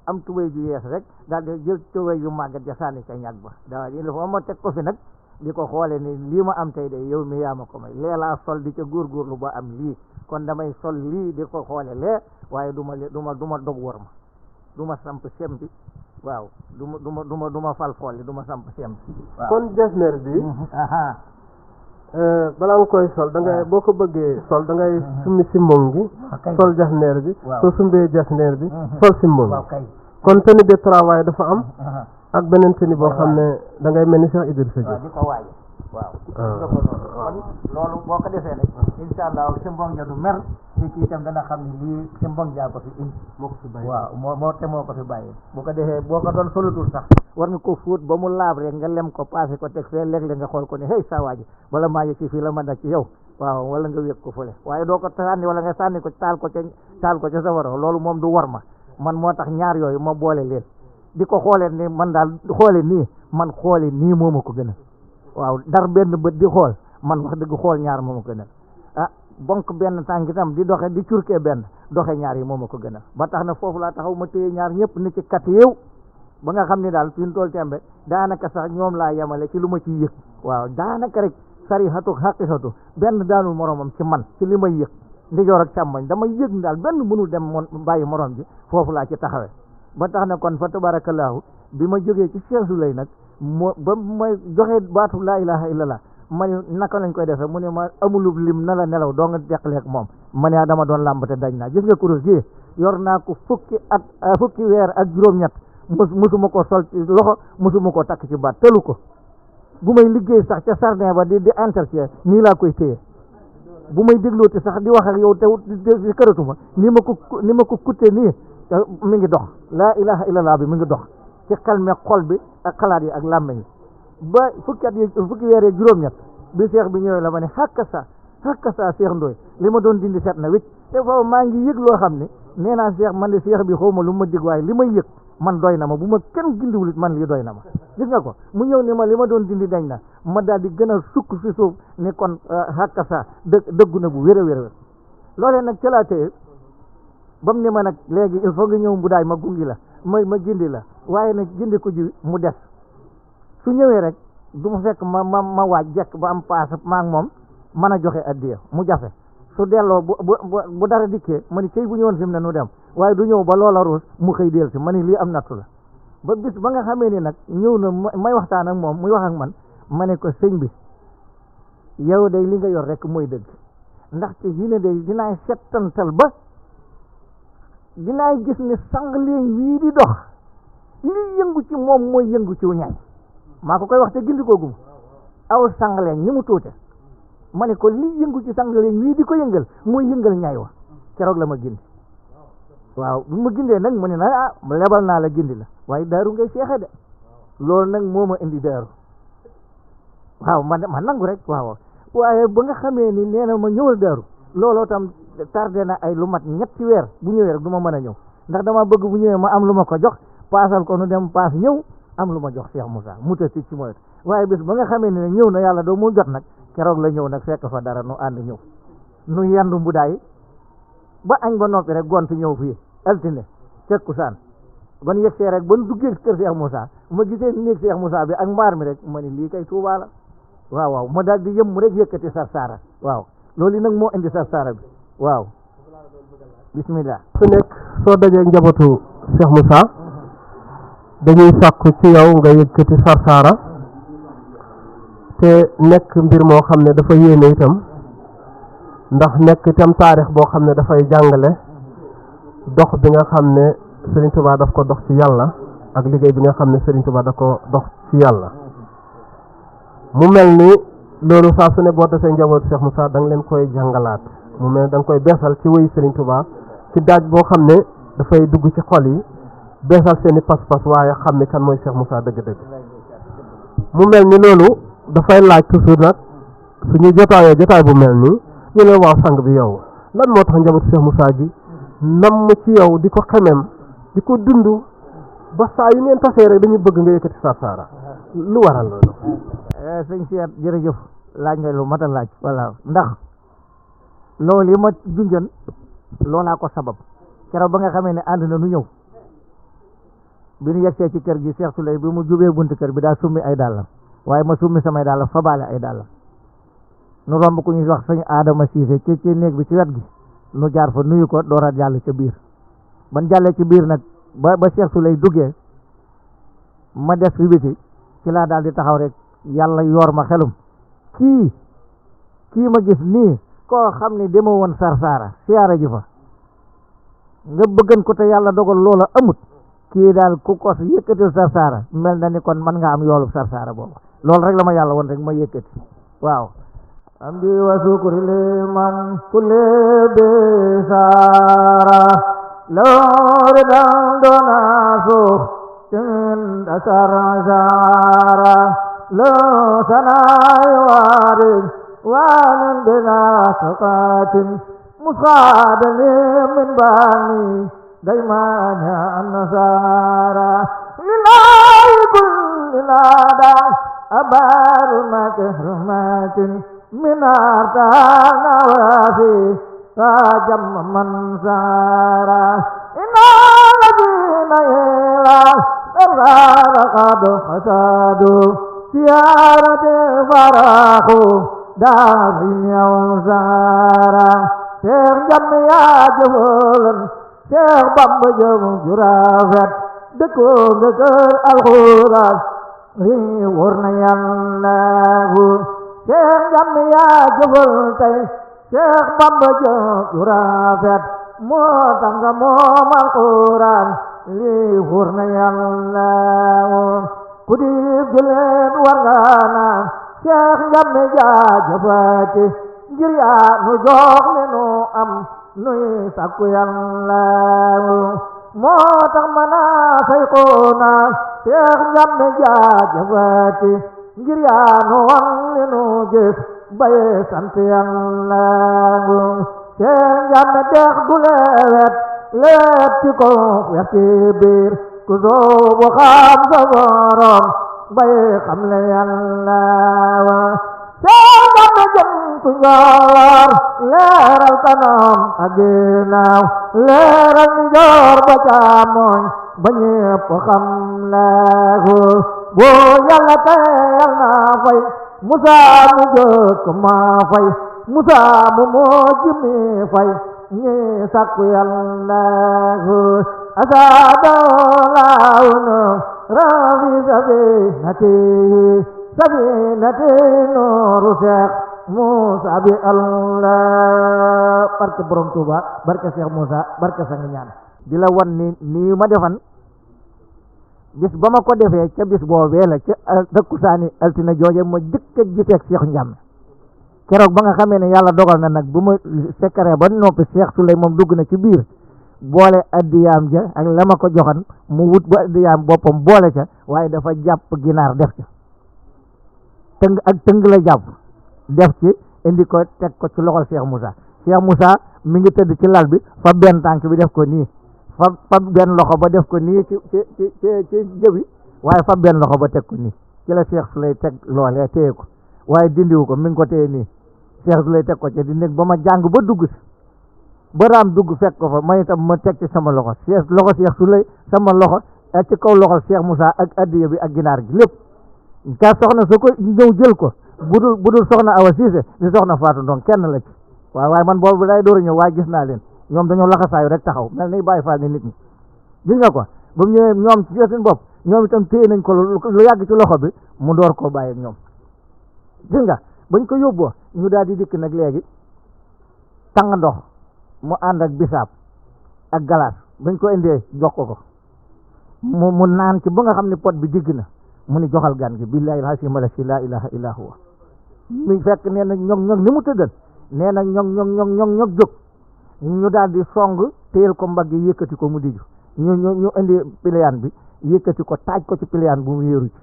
S3: am tubéy ju yees rek daal di jël tubéy yu màggat ja sànni ca ñag ba il faut ma teg ko fi nag di ko xoole ni lii ma am tey de yow mi yaa ma ko may leelaa sol di ca góorgóorlu ba am lii kon damay sol lii di ko xoole lee waaye du ma dog war ma du ma samp sembi waaw du ma fal folli du ma samp sembi waaw
S2: kon jasneer bi balaa nga koy sol da ngay boo ko bëggee sol da ngay summi simbong gi sol jasneer bi soo sumbee jasneer bi sol simbong gi kon tenue de travail dafa am ak beneen tenue boo xam ne da ngay mel ni Cheikh Idrissa Diop
S3: di ko waaje waaw kon loolu boo ko defee nag insha allah simbong ja du mer ci kii itam dana xam ne lii simbong jaa ko fi indi
S2: moo ko fi bàyyi
S3: waaw moo ko fi bàyyi bu ko defee boo ko doon solutul sax war nga ko fóot ba mu laab rek nga lem ko passé ko teg fee léeg-léeg nga xool ko ne hey saa waaji wala maa yëg ci fii la mën a ci yow waaw wala nga wéeg ko fële waaye doo ko sànni wala nga sànni ko taal ko ca safara loolu moom du war ma man moo tax ñaar yooyu ma boole leen di ko xoolee ni man daal xoole nii moo ma ko gën a waaw dar benn bët di xool man wax dëgg xool ñaar moo ma gënal bonk benn tànk itam di doxe di curkee benn doxe ñaar yi moo ma ko gënal ba tax na foofu laa taxaw ma téye ñaar ñëpp ni ci kat yow ba nga xam ne daal fi mu toll tembe daanaka sax ñoom laa yemale ci lu ma ciy yëg waaw daanaka rek sarihatu haqiqatu benn daanul moromam ci man ci li may yëg ndijoor ak càmmoñ dama yëg daal benn mënul dem bàyyi morom ji foofu laa ci taxawe ba tax na kon fa tabarakallahu bi ma jógee ci Cheikh Souley nag moo ba may joxe baatu laa ilaha illallah ma ne naka lañ koy defee mu ne ma amulub lim na la nelaw doo nga deqaleeg moom ma ne dama doon làmbate dañ naa gis nga kurus gi yor naa ko fukki weer ak juróom-ñett musuma ko sol ci loxo musuma ko takk ci baat tëlu ko bu may liggéey sax ca sardin ba di entretien nii laa koy téye bu may déglooti sax di wax ak yow te di këratuma ni ma ko kutte nii mi ngi dox laa ilaha illallah bi mi ngi dox ci xel me xol bi ak xalaat yi ak làmmeñ yi ba fukki weer ak juróom-ñett bi Cheikh bi ñëwee la ma ne hakka sa Cheikh Ndoye li ma doon dindi set na wécc te foofu maa ngi yëg loo xam ne nee naa Cheikh man de Cheikh bi xaw ma lu ma dig waaye li may yëg man doy na ma bu ma kenn gindiwulit man lii doy na ma gis nga ko mu ñëw ni ma li ma doon dindi dañ na ma daal di gën a sukk fi suuf ni kon hakka sa dëggu na bu wér a wér loolee nag ca laa téye ba mu ne ma nag léegi il faut nga ñëw mbudaay ma gungi la ma gindi la waaye nag gindi ko ji mu des su ñëwee rek du ma fekk ma waaj jekk ba am paas maa ngi moom mën a joxe addiya mu jafe su delloo bu dara dikkee ma ni cey bu ñëwoon fi mu ne nu dem waaye du ñëw ba loola ruus mu xëy del si ma ni lii am nattu la ba bis ba nga xamee ni nag ñëw na may waxtaan ak moom muy wax ak man ma ne ko sëñ bi yow day li nga yor rek mooy dëgg ndaxte yi ne day dinaay settantal ba dinaay gis ni sang leen wii di dox lii yëngu ci moom mooy yëngu ci ñaay maa ko koy wax te gindi koogum aw sang leen ni mu tuute ma ne ko lii yëngu ci sang leen wii di ko yëngal mooy yëngal ñaay wa keroog la ma gindi waaw bu ma gindee nag mu ne na lebal naa la gindi la waaye daaru ngay seexe de loolu nag moo ma indi daaru waaw ma nangu rek waaw waaye ba nga xamee ni nee na ma ñëwal daaru looloo tam tardé na ay lu mat ñetti weer bu ñëwee rek du ma mën a ñëw ndax dama bëgg bu ñëwee ma am lu ma ko jox paasal ko nu dem paas ñëw am lu ma jox Cheikh Moussa mu tësi ci mooy waaye bis ba nga xamee ni nag ñëw na yàlla doo mu jot nag keroog la ñëw nag fekk fa dara nu ànd ñëw nu yendu mbudaay ba añ ba noppi rek gont ñëw fii altine tekkusaan ban yegsee rek ban duggee kër Cheikh Moussa ma gisee néeg Cheikh Moussa bi ak mbaar mi rek ma ni lii kay Tuubaa la waaw ma daal di yëm rek yëkkati sarsaara waaw loolu nag moo indi sarsaara bi waaw bismillah
S2: su nekk soo dajee njabootu Cheikh Moussa dañuy sàkku ci yow nga yëkkati sarsaara te nekk mbir moo xam ne dafa yéeme itam ndax nekk itam taarix boo xam ne dafay jàngale dox bi nga xam ne Serigne Touba daf ko dox ci yàlla ak liggéey bi nga xam ne Serigne Touba daf ko dox ci yàlla mu mel ni loolu saa su ne boo defee njabootu Cheikh Moussa da nga leen koy jàngalaat mu mel da nga koy beesal ci wéy Serigne Touba ci daaj boo xam ne dafay dugg ci xol yi beesal seen i pas-pas waaye xam ni kan mooy Cheikh Moussa dëgg-dëgg mu mel ni loolu dafay laaj toujours nag suñu jotaayoo jotaay bu mel nii ñu ne waaw sang bi yow lan moo tax njabootu Cheikh Moussa gi nam ci yow di ko xemem di ko dund ba saa yu ngeen tasee rek dañuy bëgg nga yëkkati sarsaara lu waral loolu.
S3: sëñ Cheikh jërëjëf laaj nga lu mat a laaj voilà ndax loolu yi ma junjoon loolaa ko sabab keroog ba nga xamee ne ànd na nu ñëw bi ñu yegsee ci kër gi Cheikh Souley bi mu jubee buntu kër bi daa summi ay dàllam waaye ma summi samay dàllam fabaale ay dàllam nu romb ku ñuy wax sëñ Adama Cissé ci néeg bi ci wet gi nu jaar fa nuyu ko door a jàll ca biir ban jàllee ci biir nag ba Cheikh Souley duggee ma des fi biti ci laa daal di taxaw rek yàlla yoor ma xelum kii ma gis nii koo xam ne demoo woon sarsaara siyaara ji fa nga bëggan ko te yàlla dogal loola amut kii daal ku kos yëkkatil sarsaara mel na ni kon man nga am yoolub sarsaara boobu loolu rek la ma yàlla woon rek ma yëkkati waaw amdi wa sukri liman kulle besara lore dan dona so tin dasara lo sanay warid wanin bina sakatin musadali min bani daimana nasara lillahi kulli nada abar makramatin minartana wasi sajam mansara inna ladina ila errakadu hasadu siarate farahu dari nyauzara Cheikh Ndiamé yaa jëfoon Cheikh Bamba jëm jurafet dëkkoo nga kër alxuraan lii wóor na Yàlla Cheikh Ndiamé yaa jëfoon tey Cheikh Bamba jëm jurafet moo tax nga moom alxuraan lii wóor na Yàlla ku di julit war nga naan Cheikh Ndiamé jaa jëfati ngir yaa nu jox le nu am nuy sakku Yàlla moo tax ma naa sayxoona Cheikh Ndiamé jaajëfati ngir yaa nu wan le nu jëf baye sant Yàlla Cheikh Ndiamé dex gu lewet letti ko wetti biir ku soobu xam sa borom baye xam le Yàlla Cheikh Ndiamé jëm ku ñor leeral kanam ak ginnaaw leeral ni joor ba càmmoñ ba ñépp xam leegu boo Yàlla tey Yàlla na fay Musa mu jëkk ma fay Musa mu mujj mi fay ñi sakku Yàlla asaado laawno rafi sabinati nooru Cheikh Musa bi Allah barke borom Tuuba barke Cheikh Musa barke sang ñaan di la wan ni nii ma defan bis ba ma ko defee ca bis boobee la ca takkusaani altine jooje ma jëkk a giseeg Cheikh Ndiamé keroog ba nga xamee ne yàlla dogal na nag bu ma sekkaree ba noppi Cheikh Souley moom dugg na ci biir boole addiyaam ja ak la ma ko joxan mu wut ba addiyaam boppam boole ca waaye dafa jàpp ginaar def ca tëng la jàpp def ci indi ko teg ko ci loxol Cheikh Moussa mi ngi tëdd ci lal bi fa benn tànk bi def ko nii fa benn loxo ba def ko nii ci jëbi waaye fa benn loxo ba teg ko nii ci la Cheikh Souley teg loolee téye ko waaye dindiwu ko mi ngi ko téye nii Cheikh Souley teg ko ci di nekk ba ma jàng ba dugg si ba raam dugg fekk ko fa may itam ma teg ci sama loxo Cheikh Souley sama loxo ak ci kaw loxol Cheikh Moussa ak addiya bi ak ginaar gi lépp ka soxna su ko ñëw jël ko budul soxna Awa Cissé di soxna Fatou Ndong kenn la ci waaye man boobu day door a ñëw waaye gis naa leen ñoom dañoo laxasaayu rek taxaw mel ni bàyyi faal ni nit ñi gis nga ko ba mu ñëwee ñoom ci seen bopp ñoom itam téye nañ ko lu yàgg ci loxo bi mu door koo bàyyi ak ñoom gis nga bañ ko yóbboo ñu daal di dikk nag léegi tàng ndox mu ànd ak bisaab ak galaas bañ ko indee jox ko mu naan ci ba nga xam ne pot bi digg na mu ni joxal gan gi billahi alhasim la si la ilaha illa huwa mi fekk nee na ñoŋ ni mu tëddal nee na ñoŋ jóg ñu daal di song téyel ko mbagg yi yëkkati ko mu diju ñu indi piliyaan bi yëkkati ko taaj ko ci piliyaan bu mu yéeru ci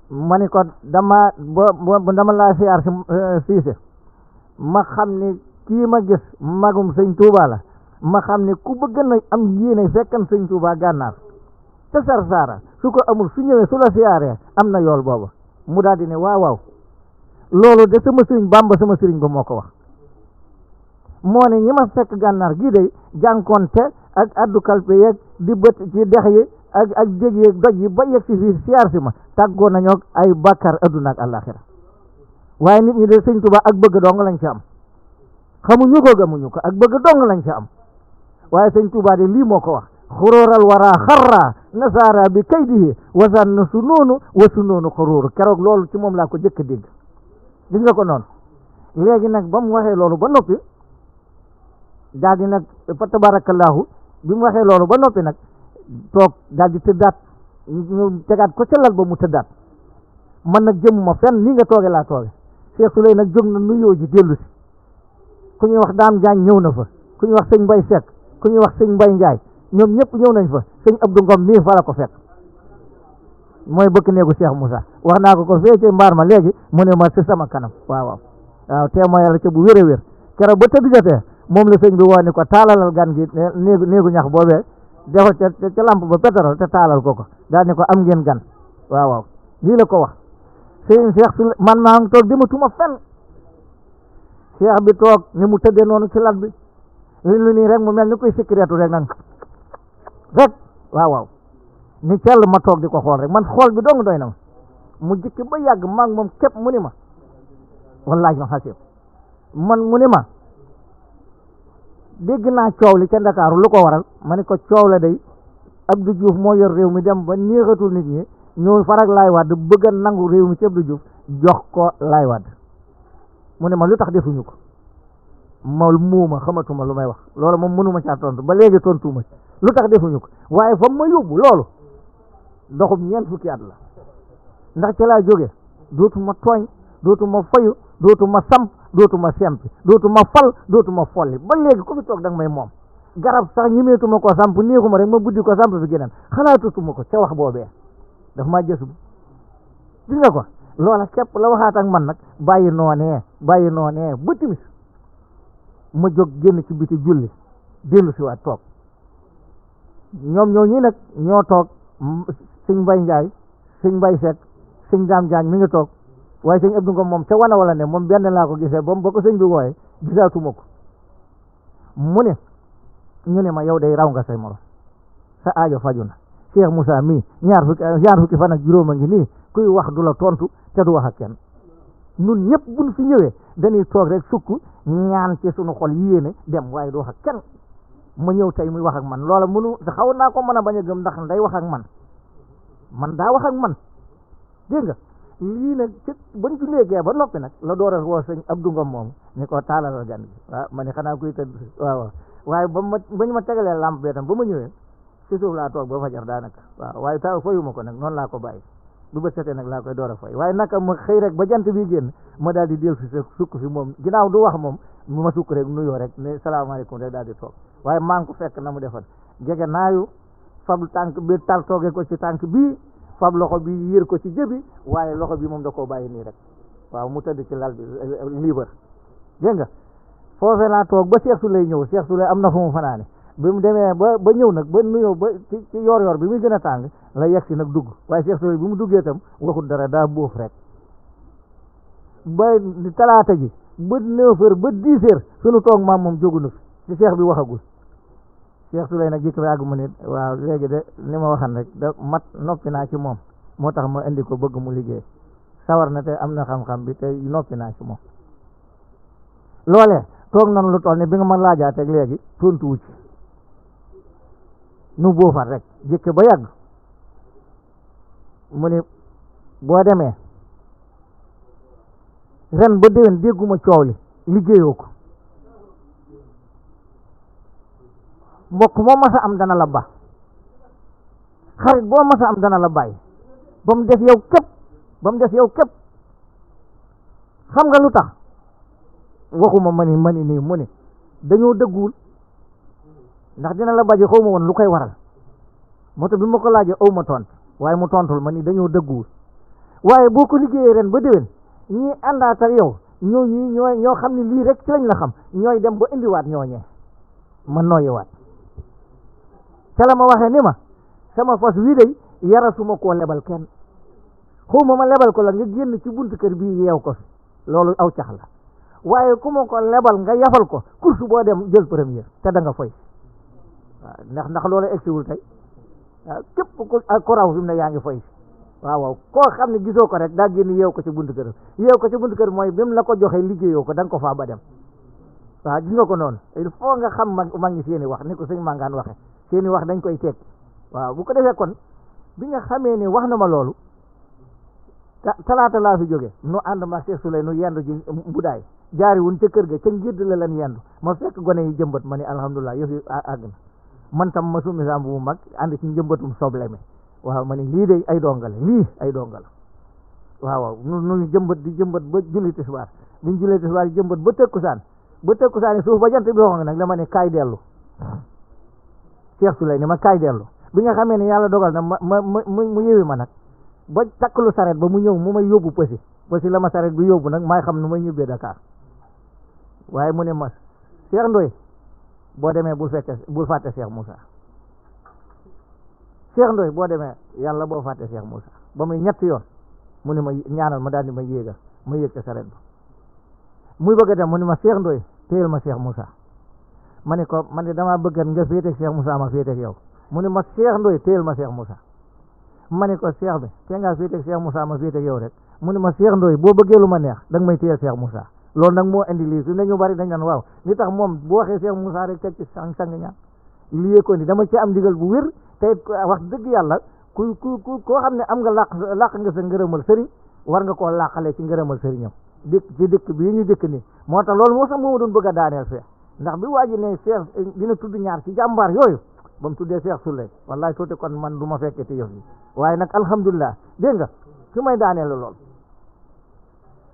S3: ma ni ko dama laa siyaar si Siise ma xam ni kii ma gis magum sëñ Tuuba la ma xam ni ku bëgg na am yéene fekkan sëñ Tuuba gànnaar te Sarsara su ko amul su ñëwee su la siyaaree am na yool booba mu daal di ne waaw loolu de sama sëriñ Bamba sama sëriñ ba moo ko wax moo ne ñi ma fekk gànnaar gii day jànkonte ak addu kalpe yeeg di bët ci dex yi ak dég yeeg doj yi ba yegg si fii siyaar si ma tàggoo nañoo ay bàkkaar adduna ak àllaaxira waaye nit ñi de sëñ Tuubaa ak bëgg dong lañ ci am xamuñu ko gamuñu ko ak bëgg dong lañ ci am waaye sëñ Tuubaa de lii moo ko wax xuróoral waraa xarra nasaara bi kaydihi wasan na su noonu wa su noonu xuróoru keroog loolu ci moom laa ko jëkk a dégg gis nga ko noonu léegi nag ba mu waxee loolu ba noppi daal di nag fa tabarakallahu bi mu waxee loolu ba noppi nag toog daal di tëddaat ñu tegaat ko ca lal ba mu tëddaat man nag jëmuma fenn nii nga tooge laa tooge Cheikh Souley nag jóg na nuyoo ji dellu si ku ñuy wax Daam Jaañ ñëw na fa ku ñuy wax sëñ Mbay Seck ku ñuy wax sëñ Mbay Njaay ñoom ñëpp ñëw nañ fa sëñ Abdou Ngom mii fa la ko fekk mooy bëkk néegu Cheikh Moussa wax naa ko fee ci mbaar ma léegi mu ne ma si sama kanam waaw témoin yàlla ca bu wér a wér keroog ba tëdd jotee moom la sëñ bi woo ni ko taalalal gan gi néegu ñax boobee defal ca lamp ba pétrole te taalal ko daal ni ko am ngeen gan waaw lii la ko wax sëñ Cheikh su man maa ngi toog dematuma fenn Cheikh bi toog ni mu tëddee noonu ci lal bi lu nii rek mu mel ni koy sécurité rek nag rek waaw ni cell ma toog di ko xool rek man xool bi dong doy na mu jikki ba yàgg maa ngi moom képp mu ni ma wallaahi ma xasib man mu ni ma dégg naa coow li ca Ndakaaru lu ko waral ma ni ko coow la day Abdou Diouf moo yor réew mi dem ba neexatul nit ñi ñëw farag Laay Wàdd bëgg a nangu réew mi ci Abdou Diouf jox ko Laay Wàdd mu ne ma lu tax defuñu ko ma muuma xamatuma lu may wax loolu moom mënuma caa tontu ba léegi tontuuma lu tax defuñu ko waaye fa ma yóbbu loolu doxub ñeent fukki at la ndax ci laa jóge dootuma tooñ dootuma fayu dootuma samp dootuma sempi dootuma fal dootuma folli ba léegi ku fi toog danga may moom garab sax ñimeetuma ko samp néexuma rek ma buddi ko samp fi geneen xalaatutuma ko ca wax boobee daf maa jësu gis nga ko loola képp la waxaat ak man nag bàyyi noonee ba timis ma jóg génn ci biti julli dellu si waat toog ñoom ñoo ñi nag ñoo toog sëñ Mbay Njaay sëñ Mbay Seck sëñ Daam Jaañ mi ngi toog waaye sëñ Abdou Ngom moom ca wana wala ne moom benn laa ko gisee ba ko sëñ bi wooye gisaatuma ko mu ne ñu ne ma yow day raw nga say morom sa aajo faju na Cheikh Moussa mii ñaar fukki fan ak juróom a ngi nii kuy wax du la tontu te du wax ak kenn ñun ñëpp buñ fi ñëwee dañuy toog rek sukk ñaan ci sunu xol yéene dem waaye du wax ak kenn ma ñëw tey muy wax ak man loola mënu xaw naa ko mën a bañ a gëm ndax day wax ak man daa wax ak man dégg nga lii nag ci bañ ci léegee ba noppi nag la door a woo sëñ Abdou Ngom moom ni ko taalalal gan gi waaw ma ne xanaa kuy tëdd waaw waaye bañ ma tegalee lamp bee tam ba ma ñëwee ci suuf laa toog ba fajar daanaka waaw waaye taw fayuma ko nag noonu laa ko bàyyi bu bët setee nag laa koy door a fay waaye naka ma xëy rek ba jant bi génn ma daal di dellu si sukk fi moom ginnaaw du wax moom ma sukk rek nuyoo rek ne salaamaaleykum rek daal di toog waaye maa ngi ko fekk na mu defal jege naayu fab tànk bi tal toogee ko ci tànk bii fab loxo bi yër ko ci jëbi waaye loxo bi moom da koo bàyyi nii rek waaw mu tëdd ci lal bi liibar dégg nga foofee laa toog ba Cheikh Souley ñëw Cheikh Souley am na fu mu fanaane bi mu demee ba ñëw nag ba nuyoo ba ci yor bi muy gën a tàng la yegg si nag dugg waaye Cheikh Souley bi mu duggee itam waxut dara daa bóof rek ba talaata ji ba 9h ba 10h sunu toog maam moom jógu na fi ci Cheikh bi waxagul Cheikh Souley nag jikko yàgg mu nit waaw léegi de ni ma waxan rek da mat noppi naa ci moom moo tax ma indi ko bëgg mu liggéey sawar na te am na xam-xam bi te noppi naa ci moom loolee toog nanu lu toll ne bi nga ma laajaateeg léegi tontuwu ci nu boofat rek jëkke ba yàgg mu ni boo demee ren ba déwén dégguma coow li liggéeyoo ko mbokk moo masa am dana la ba xarit boo masa am dana la bàyyi ba mu des yow képp xam nga lu tax waxuma mani nii mu ne dañoo dëgguwul ndax dina la baje xaw ma woon lu koy waral moo tax bi ma ko laajee aw ma tont waaye mu tontul ma ni dañoo dëgguwul waaye boo ko liggéeyee ren ba déwén ñii àndaat ak yow ñoo xam ne lii rek ci lañ la xam ñooy dem ba indiwaat ñooñee ma nooyiwaat ca la ma waxee ni ma sama fas wii day yarasuma koo lebal kenn xawma ma lebal ko la nga génn ci buntu kër bii yeew ko fi loolu aw cax la waaye ku ma ko lebal nga yafal ko course boo dem jël première te da nga fay waaw ndax loolu egsiwul tey waaw képp ku raw fi mu ne yaa ngi fay waaw koo xam ne gisoo ko rek daa génn yeew ko ci buntu kër mooy bi mu la ko joxee liggéeyoo ko da nga ko faa ba dem waaw gis nga ko noonu il faut nga xam mag ñi seeni wax ni ko sëñ Mangaan waxe seeni wax dañ koy teg waaw bu ko defee kon bi nga xamee ne wax na ma loolu talaata laa fi jóge nu ànd ma Cheikh Souley nu yendu ji mbudaay jaari wun ca kër ga ca ngédd la leen yendu ma fekk gone yi jëmbat ma ni alhamdulilah yëf yi àgg na man tam ma summi samb bu mag ànd ci njëmbatum soble mi waaw ma ni lii de ay dongale waaw nu jëmbat di jëmbat ba julli tisbaar biñ julli tisbaar yi jëmbat ba tëkkusaan yi suuf ba jant bi wax nag dama ne kaay dellu Cheikh Souley ni ma kaay dellu bi nga xamee ne yàlla dogal na mu yëwi ma nag ba takkalu saret ba mu ñëw mu may yóbbu pësi la ma saret bi yóbbu nag maay xam nu may ñibbee Dakar waaye mu ne ma Cheikh Ndoye boo demee bul fàtte Cheikh Moussa Cheikh Ndoye boo demee yàlla boo fàtte Cheikh Moussa ba muy ñetti yoon mu ne ma ñaanal ma daal di ma yéegal ma yéeg ca saret ba muy bëgg a dem mu ne ma Cheikh Ndoye téyel ma Cheikh Moussa ma ne ko man de damaa bëgg nga féeteeg Cheikh Moussa ma féeteeg yow mu ne ma Cheikh Ndoye téyel ma Cheikh Moussa ma ne ko Cheikh bi te ngaa féeteeg Cheikh Moussa ma féeteeg yow rek mu ne ma Cheikh Ndoye boo bëggee lu ma neex da nga may téyel Cheikh Moussa loolu nag moo indi lii fi ne ñu bari dañ naan waaw li tax moom bu waxee Cheikh Moussa rek teg ci sang ñaan lii ko ni dama ci am ndigal bu wér te wax dëgg yàlla ku koo xam ne am nga làq nga sa ngërëmal sëriñ war nga koo làqalee ci ngërëmal sëriñam dëkk bii ñu dëkk nii moo tax loolu moo sax moo doon bëgg a daaneel fee ndax bi waa ji ne Cheikh dina tudd ñaar ci jàmbaar yooyu ba mu tuddee Cheikh Souley wallahi tuuti kon man du ma fekkee te yëf yi waaye nag alhamdulilah dégg nga fi may daaneel la lool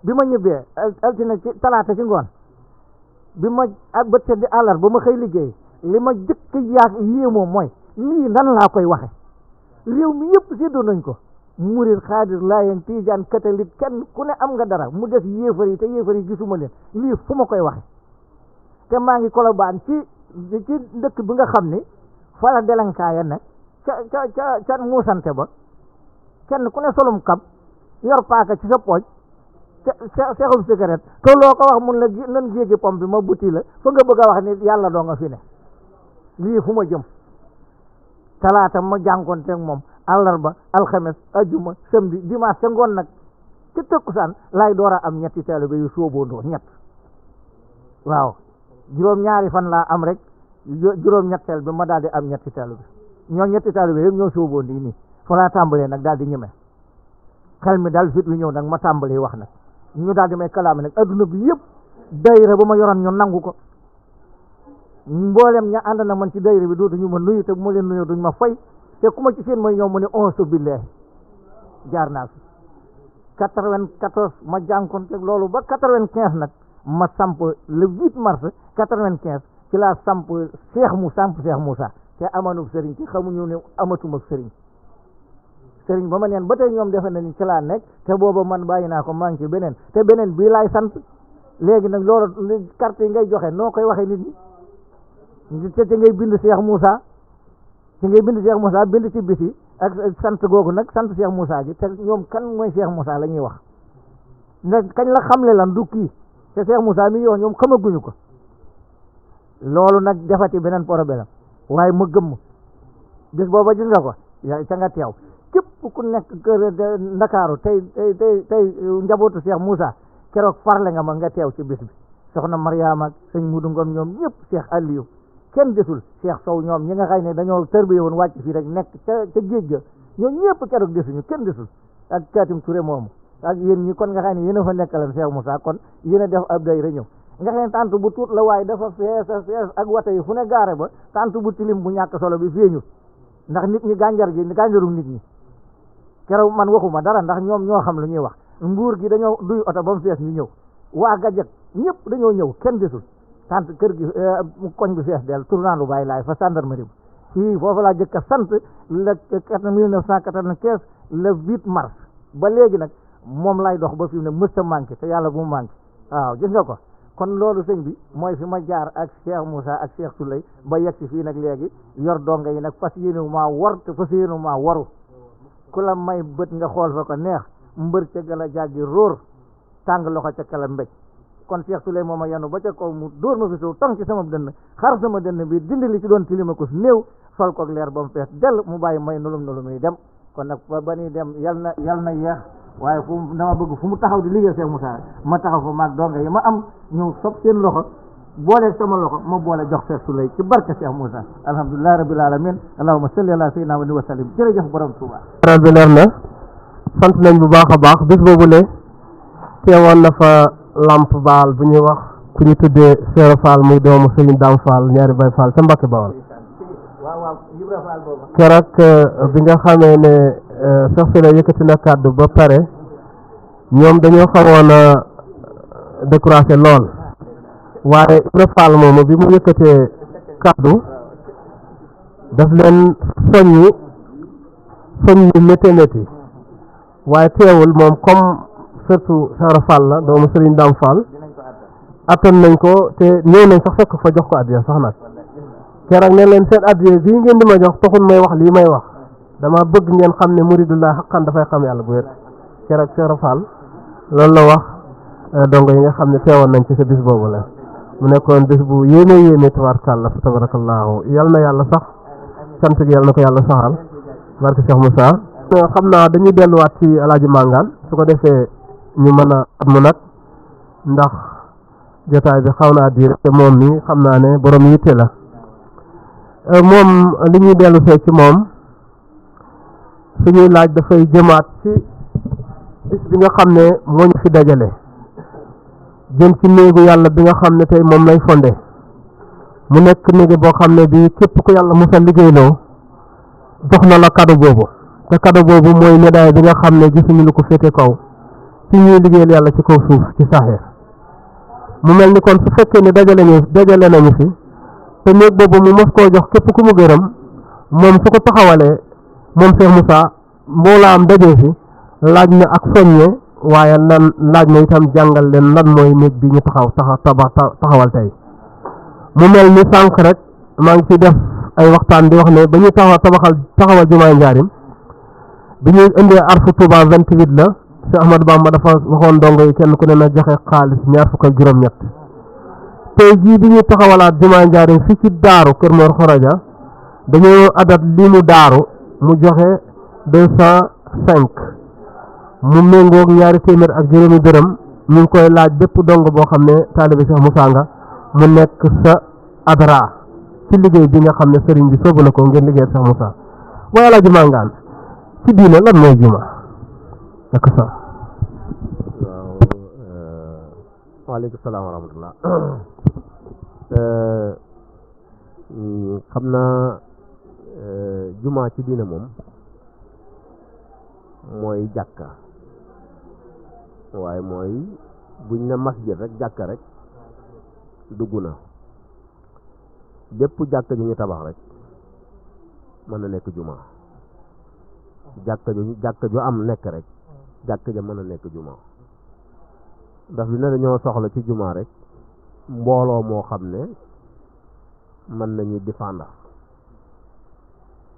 S3: bi ma ñibbee altine ci talaata ci ngoon bi ma ak bët seddi àllar ba ma xëy liggéey li ma jëkk yéemoo mooy lii nan laa koy waxe réew mi yëpp séddoo nañ ko murid xaadir laayeen tijaan catholique kenn ku ne am nga dara mu des yéefar yi te yéefar yi gisuma leen lii fu ma koy waxe te maa ngi Kolobaan ci dëkk bi nga xam ni fa la delankaaya ne ca muusante ba kenn ku ne solum kab yor paaka ci sa pooj seexum cigarette te loo ko wax mun la nan jéegi pom bi ma buti la fa nga bëgg a wax ni yàlla doo nga fi ne lii fu ma jëm talaata ma jànkoonteeg moom àllarba alxames ajuma samedi dimanche ca ngoon nag ci tëkkusaan laay door a am ñetti taalibe yu sóoboondoo ñett waaw juróom-ñaari fan laa am rek juróom-ñetteel bi ma daal di am ñetti taalibe ñoo ñetti taalibe yëpp ñoo sóoboondi nii fa laa tàmbalee nag daal di ñeme xel mi daal fit wi ñëw nag ma tàmbalee wax nag ñu daal di may kalaame nag adduna bi yëpp dayra ba ma yoroon ñu nangu ko mboolem ña ànd na man ci dayra bi dootuñu ma nuyu te bu ma leen nuyu duñ ma fay te ku ma ci seen mooy ñëw mu ne onsu billahi jaar naa fi 94 ma jànkoon teg loolu ba 95 nag ma samp le 8 mars 95 ci laa samp Cheikh Moussa te amanub sëriñ te xamuñu ne amatuma sëriñ ba ma neen ba tey ñoom defe na ni ci laa nekk te booba man bàyyi naa ko maa ngi ci beneen te beneen bii laay sant léegi nag loolu carte yi ngay joxe noo koy waxee nit ñi te ngay bind Cheikh Moussa bind ci bisi ak sant googu nag sant Cheikh Moussa gi te ñoom kan mooy Cheikh Moussa la ñuy wax nag kañ la xamle lan du kii te Cheikh Moussa mi ngi wax ñoom xamaguñu ko loolu nag defati beneen problème waaye ma gëmm bis booba gis nga ko yaa ca nga teew képp ku nekk kër Ndakaaru tey njabootu Cheikh Moussa keroog farle nga ma nga teew ci bis bi soxna Mariama ak sëñ Mudu Ngom ñoom ñëpp Cheikh Aliou kenn desul Cheikh Sow ñoom ñi nga xay ne dañoo tërbiye woon wàcc fii rek nekk ca géej ga ñoom ñëpp keroog desuñu kenn desul ak Katim Touré moomu ak yéen ñi kon nga xay ne yéen a fa nekkalan Cheikh Moussa kon yéen a def ab dayra ñëw nga xam ne tant bu tuut la waaye dafa fees ak wata yi fu ne gaare ba tant bu tilim bu ñàkk solo bi feeñu ndax nit ñi gànjaru nit ñi keroog man waxuma dara ndax ñoom ñoo xam lu ñuy wax nguur gi dañoo duy oto ba mu fees ñu ñëw waa Gajak ñëpp dañoo ñëw kenn desul tant kër gi koñ bi fees del tournant lu bàyyi laay fa gendarmerie bi fii foofu laa jëkk a sant le 1995 le 8 mars ba léegi nag moom lay dox ba fi mu ne mësta manqué te yàlla bu mu manqué waaw gis nga ko kon loolu sëñ bi mooy fi ma jaar ak Cheikh Moussa ak Cheikh Souley ba yegg si fii nag léegi yor donga yi nag fas yéenu maa wor te fas yéenu maa waru ku la may bët nga xool fa ko neex mbër ca gala jàggi róor tàng loxo ca kala mbéj kon Cheikh Souley moom a yanu ba ca kaw mu dóor ma fi suuf tong ci sama dënn xar sama dënn bi dindi li ci doon tilima ko néew sol ko leer ba mu fees dell mu bàyyi may nulum yi dem kon nag ba ni dem yal na yeex waaye dama bëgg fu mu taxaw di liggéey Cheikh Moussa ma taxaw fa maag donga yi ma am ñëw sob seen loxo boole sama loxo ma boole jox Cheikh Souley ci barke Cheikh Moussa alhamdulilah rabbil alamin allahumma salli ala sayyidina wa sallim jërëjëf borom Touba.
S2: ral bi leer na sant nañ bu baax a baax bis boobu le teewoon na fa Lamp Baal bu ñuy wax ku ñu tuddee Seero Fall muy doomu Serigne Dame Fall ñaari Baye Fall ca Mbacke Bawol keroog bi nga xamee ne Cheikh Souley yëkkati na kàddu ba pare ñoom dañoo xawoon a découragé lool waaye Ibra Fall moomu bi mu yëkkatee kàddu daf leen soññi métti waaye teewul moom comme surtout Seero Fall la doomu Serigne Dame Fall attan nañ ko te ñëw nañ sax fekk fa jox ko addiya sax nag keroog ne leen seen addiya bii ngeen di ma jox taxul may wax lii may wax dama bëgg ngeen xam ne muridullah xaqan dafay xam yàlla bu wér keroog Cheikh Rafal loolu la wax dongo yi nga xam ne teewoon nañ ci sa bis boobu la mu nekkoon bis bu yéeme tabaarkalla fa tabarakallahu yal na yàlla sax sant gi yal na ko yàlla saxal barke Cheikh Moussa xam naa dañuy delluwaat ci Alaaji Mangane su ko defee ñu mën a at mu nag ndax jotaay bi xaw naa diir te moom mi xam naa ne borom yitte la moom li ñuy dellu see ci moom suñuy laaj dafay jëmaat ci bis bi nga xam ne moo ñu fi dajale jëm ci néegu yàlla bi nga xam ne tey moom lay fonde mu nekk néegi boo xam ne bi képp ku yàlla musa liggéeyloo jox na la cadeau boobu te cadeau boobu mooy médaille bi nga xam ne gisuñu lu ko féete kaw ci ñuy liggéeyal yàlla ci kaw suuf ci saxeer mu mel ni kon su fekkee ne dajale nañu fi te néeg boobu mu mos koo jox képp ku mu gërëm moom su ko taxawalee moom Cheikh Moussa mboolaam dajee fi laaj na ak soññe waaye lan laaj na itam jàngal leen lan mooy néeg bi ñu taxawal tey mu mel ni sànq rek maa ngi ci def ay waxtaan di wax ne ba ñuy taxawal jumaay Njaarim bi ñuy indee arfu Touba 28 la Cheikh Ahmadou Bamba dafa waxoon dongo yi kenn ku ne na joxe xaalis 27 tey jii bi ñuy taxawalaat jumaay Njaarim fii ci daaru Kër Mor Xoroja dañoo adat li mu daaru mu joxe 205 mu méngoog ñaari téeméer ak juróomi dërëm ñu ngi koy laaj bépp dongo boo xam ne taalibe Cheikh Moussa nga mu nekk sa adra ci liggéey bi nga xam ne sëriñ bi soobu na ko ngeen liggéey Cheikh Moussa waaye Alaaji Mangane ci diine lan mooy juma ak sa
S4: waaw waaleykum salaam wa rahmatullah xam naa juma ci diine moom mooy jàkka waaye mooy buñ ne masjid rek jàkka rek dugg na bépp jàkka ju ñu tabax rek mën na nekk juma jàkka ju am nekk rek jàkka ja mën a nekk juma ndax li ne dañoo soxla ci juma rek mbooloo moo xam ne mën nañuy défendre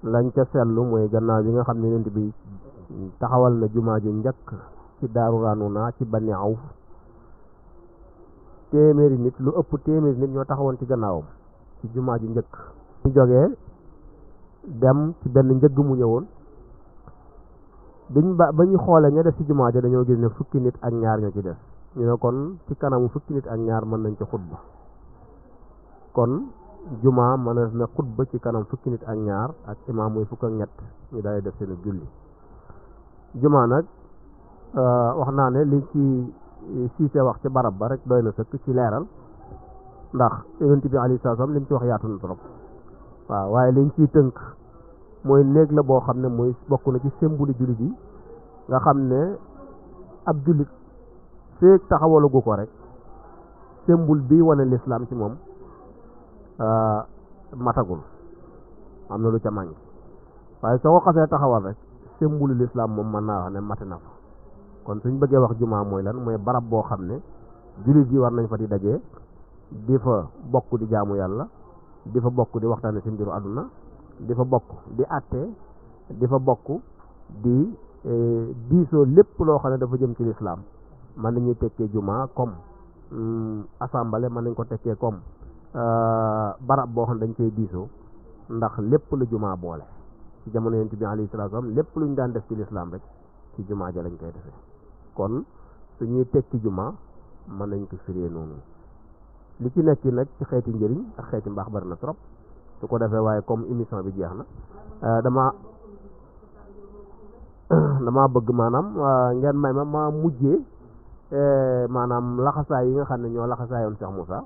S4: lañ ca seetlu mooy gannaaw bi nga xam ne yonent bi taxawal na juma ju njëkk ci Daaru Ranuna ci Bani Awf téeméeri nit lu ëpp téeméeri nit ñoo taxawoon ci gannaawam ci juma ju njëkk ñu jógee dem ci benn njëgg mu ñëwoon ba ñu xoolee ña def ci jumaa ja dañoo gis ne fukki nit ak ñaar ñoo ci def ñu ne kon ci kanamu fukki nit ak ñaar mën nañ ci xutba kon juma mën na xutba ci kanam fukki nit ak ñaar ak imaam muy fukk ak ñett ñu daal def seen julli juma nag wax naa ne li ci siise wax ci barab ba rek doy na sëkk ci leeral ndax yonent bi alayhi salaam li mu ci wax yaatu na trop waaw waaye liñ ciy tënk mooy néeg la boo xam ne mooy bokk na ci symbole jullit yi nga xam ne ab jullit feek taxawalagu ko rek symbole bi wane lislaam ci moom matagul am na lu ca màngi waaye soo ko xasee taxawal rek symbole lislaam moom mën naa wax ne mate na fa kon suñ bëggee wax jumaa mooy lan mooy barab boo xam ne jullit yi war nañ fa di dajee di fa bokk di jaamu yàlla di fa bokk di waxtaane ci mbiru àdduna di fa bokk di àtte di fa bokk di diisoo lépp loo xam ne dafa jëm ci lislaam mën nañuy tekkee juma comme assemblée mën nañ ko tekkee comme barab boo xam ne dañ koy diisoo ndax lépp la juma boole ci jamono yonent bi alayhi salaatu wa salaam lépp lu ñu daan def ci lislaam rek ci juma ja lañ koy defee kon suñuy tekki juma mën nañ ko firee noonu li ci nekk nag ci xeeti njëriñ ak xeeti mbaax bari na trop su ko defee waaye comme émission bi jeex na dama bëgg maanaam ngeen may ma mujjee maanaam laxasaay yi nga xam ne ñoo laxasaayoon Cheikh Moussa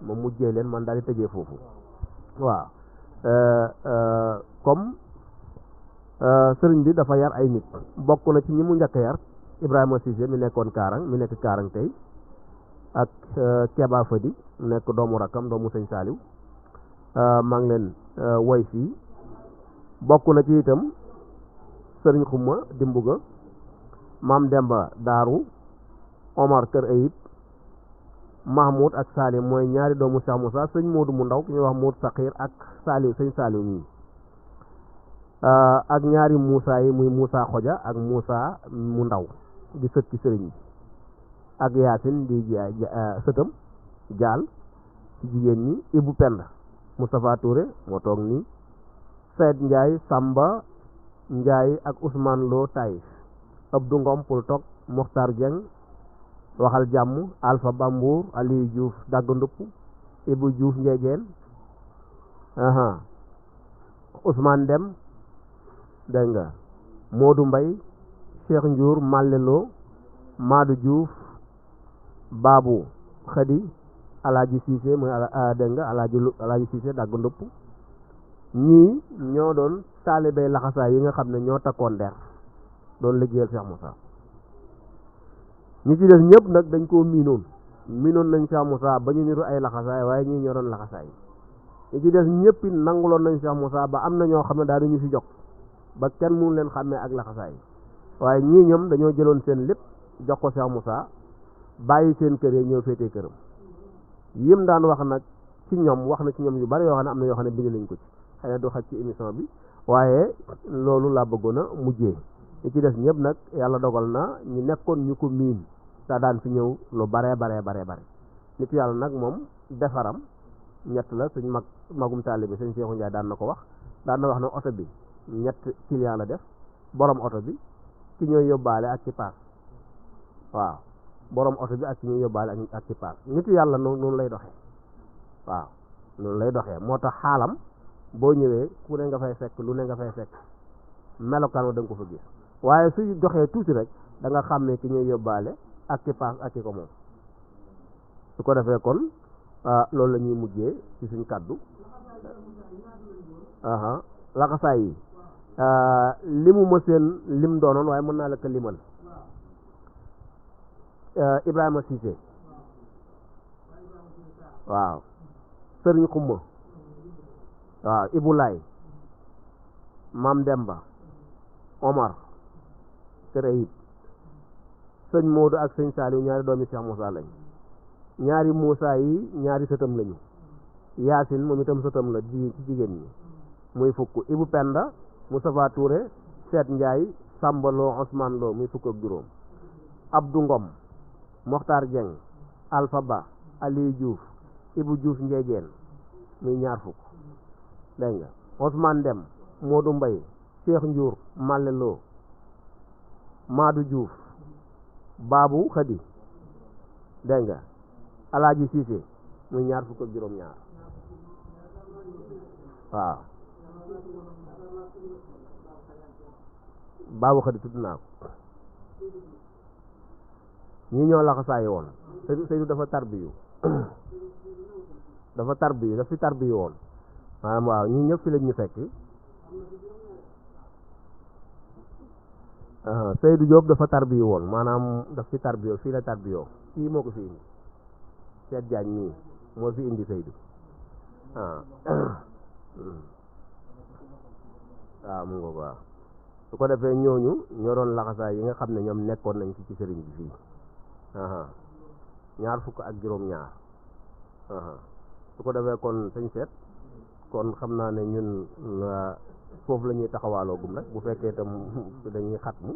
S4: ma mujjee leen man daal di tëjee foofu waaw comme sëriñ bi dafa yar ay nit bokk na ci ñi mu njëkk yar Ibrahima Cissé mi nekkoon Kaarang mi nekk Kaarang tey ak Keba Fadi mu nekk doomu rakkam doomu sëñ Saaliw maa ngi leen woy fii bokk na ci itam sëriñ Xuma Dimbuga Maam Demba Daaru Omar Kër Ayib Mahmoud ak Salim mooy ñaari doomu Cheikh Moussa sëñ Moodu mu ndaw ki ñuy wax Moodu Saxiir ak Saaliw sëñ Saaliw mii ak ñaari Moussa yi muy Moussa Xoja ak Moussa mu ndaw di sët ci sëriñ bi ak Yaasin di sëtam jaal ci jigéen ñi Ibu Penda Moustapha Touré moo toog nii Seyd Ndiaye Samba Ndiaye ak Ousmane Lo Taïf Abdou Ngom Pul Tok Mokhtar Dieng waxal jàmm Alpha Bambour Aliou Diouf dagg ndupp Ibu Diouf Njeejeen Ousmane Dem dégg nga Modou Mbay Cheikh Ndiour Mallelo Madou Diouf Babou Khady Alaaji Cissé mooy dégg nga Alaaji Cissé dagg ndupp ñii ñoo doon taalibey laxasaay yi nga xam ne ñoo takkoon der doon liggéeyal Cheikh Moussa ñi ci des ñëpp nag dañ koo miinoon nañ Cheikh Moussa ba ñu niru ay laxasaay waaye ñii ñoo doon laxasaay ñi ci des ñëpp it nanguloon nañ Cheikh Moussa ba am na ñoo xam ne daal duñu fi jog ba kenn mënu leen xàmmee ak laxasaay waaye ñii ñoom dañoo jëloon seen lépp jox ko Cheikh Moussa bàyyi seen kër yi ñëw féetee këram yim daan wax nag ci ñoom wax na ci ñoom yu bari yoo xam ne am na yoo xam ne bind nañ ko ci xëy na du xaj ci émission bi waaye loolu laa bëggoon a mujjee ñi ci des ñëpp nag yàlla dogal na ñu nekkoon ñu ko miin te daan fi ñëw lu bare nit yàlla nag moom defaram ñett la suñ magum taalibe sëñ Seexu Njaay daan na ko wax daan na wax ne oto bi ñett client la def borom oto bi ki ñooy yóbbaale ak ci paas waaw borom oto bi ak ki ñuy yóbbaale ak ci paas nit yàlla noonu lay doxee waaw noonu lay doxee moo tax xaalam boo ñëwee ku ne nga fay fekk lu ne nga fay fekk melokaan wa da nga ko fa gis waaye suy doxee tuuti rek da nga xam ne ki ñuy yóbbaale ak ci paas ak ci ko moom su ko defee kon loolu la ñuy mujjee ci suñ kàddu laxasaay yi limu ma seen lim doonoon waaye mën naa la ko limal Ibrahima Cissé waaw Sëriñ Xumma waaw Ibulaay Maam Demba Omar Kër Ayib sëñ Modou ak sëñ Saliou ñaari doomi Cheikh Moussa lañ ñaari Moussa yi ñaari sëtam lañu Yaasin moom itam sëtam la ci jigéen ñi muy fukk Ibu Penda Moustapha Touré Seet Ndiaye Samba Lo Ousmane Lo muy fukk ak juróom Abdou Ngom Mokhtar Dieng Alpha Ba Aliou Diouf Ibu Diouf Njeejeen muy ñaar fukk dégg nga Ousmane Dem Modou Mbay Cheikh Ndiour Mallelo Madou Diouf Babou Khady dégg nga Alaaji Cissé muy ñaar fukk ak juróom ñaar waaw Babou Khady tudd naa ko ñi ñoo laxasaayi woon Seydou dafa tarbiyu daf fi tarbiyu woon maanaam waaw ñii ñëpp fi lañ ñu fekk Seydou Diop dafa tarbiyu woon maanaam daf fi tarbiyoo fii la tarbiyoo kii moo ko fi indi Seet Jaañ mii moo fi indi Seydou waaw mu ngoog waaw su ko defee ñooñu ñoo doon laxasaay yi nga xam ne ñoom nekkoon nañ ci sëriñ bi fii ñaar fukk ak juróom ñaar su ko defee kon sëñ Seet kon xam naa ne ñun foofu la ñuy taxawaaloo gum rek bu fekkee itam dañuy xatmu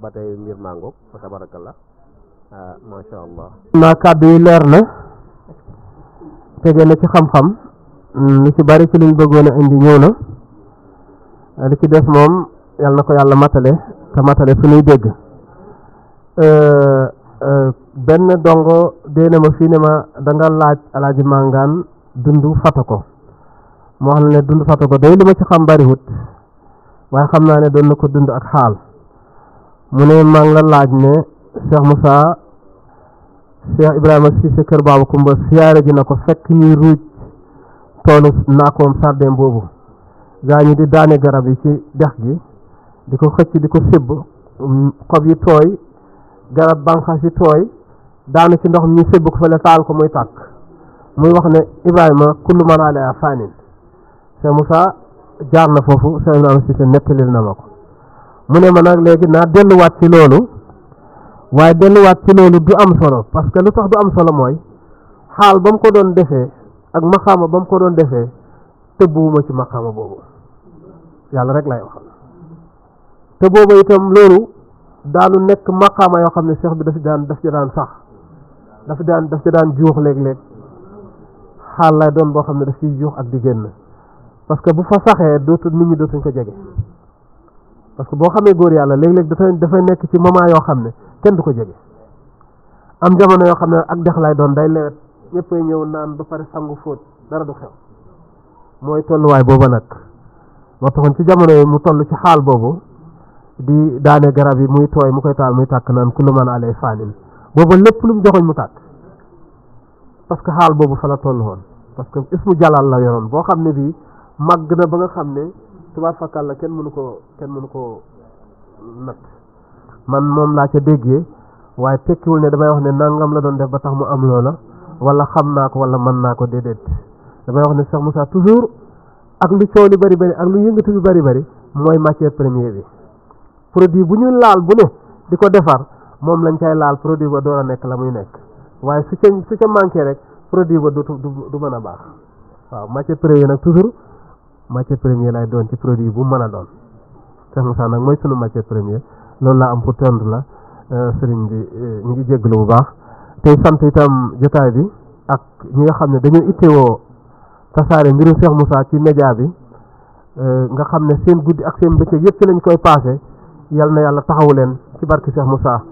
S4: ba tey mbir mangoog fa tabarakallah masha allah
S2: naa kàddu yi leer na tege na ci xam-xam li ci bari ci liñ bëggoon a indi ñëw na li ci des moom yàlla na ko yàlla matale te matale fu ñuy dégg benn dongo déena ma fii ne ma danga laaj alaaji màngaan dund fata ko moo xam ne dund fata ko day li ma ci xam bariwut waaye xam naa ne doon na ko dund ak xaal mu ne maa ngi la laaj ne Cheikh Moussa Cheikh Ibrahima Cissé kër Baabu Kumba siyaare ji na ko fekk ñuy ruuj toolu naakoom sardem boobu gaa ñi di daane garab yi ci dex gi di ko xëcc di ko sébb xob yi tooy garab banqaas yi tooy daanu ci ndox mi sébb ko fa la taal ko muy tàkk muy wax ne Ibrahima kullu man alayha faanin Cheikh Moussa jaar na foofu Cheikh Ibrahima Cissé nettalil na ma ko mu ne ma nag léegi naa delluwaat ci loolu waaye delluwaat ci loolu du am solo parce que lu tax du am solo mooy xaal ba mu ko doon defee ak maqaama ba mu ko doon defee tëbbuwuma ci maqaama boobu yàlla rek lay waxal te boobu itam loolu daanu nekk maqaama yoo xam ne cheikh bi daf ci daan sax daf ci daan juux léeg-léeg xaal lay doon boo xam ne daf ciy juux ak di génn parce que bu fa saxee nit ñi dootuñ ko jege parce que boo xamee góor yàlla léeg-léeg dafay nekk ci moment yoo xam ne kenn du ko jege am jamono yoo xam ne ak dex lay doon day lewet ñëppay ñëw naan ba pare sangu fóot dara du xew mooy tolluwaay booba nag moo taxoon ci jamono yi mu toll ci xaal boobu di daane garab yi muy tooy mu koy taal muy tàkk naan kullu man alay faanin booba lépp lu mu joxoñ mu tàkk parce que xaal boobu fa la toll woon parce que ismu jalal la yoroon boo xam ne bii màgg na ba nga xam ne tubaab fakkal la kenn mënu ko natt man moom laa ca déggee waaye tekkiwul ne damay wax ne nangam la doon def ba tax mu am loola wala xam naa ko wala mën naa ko déedéet damay wax ne Cheikh Moussa toujours ak lu coow li bari bari ak lu yëngatu bi bari bari mooy matière première bi produit bu ñu laal bu ne di ko defar moom lañ cay laal produit ba door a nekk la muy nekk waaye su ca manqué rek produit ba du mën a baax waaw matière première nag toujours matière première lay doon ci produit bu mën a doon Cheikh Moussa nag mooy sunu matière première loolu laa am pour tontu la sëriñ bi ñu ngi jégalu bu baax tey sant itam jotaay bi ak ñi nga xam ne dañoo ittewoo tasaare mbiru Cheikh Moussa ci média bi nga xam ne seen guddi ak seen bëccëg yëpp ci lañ koy passé yal na yàlla taxawu leen ci barke Cheikh Moussa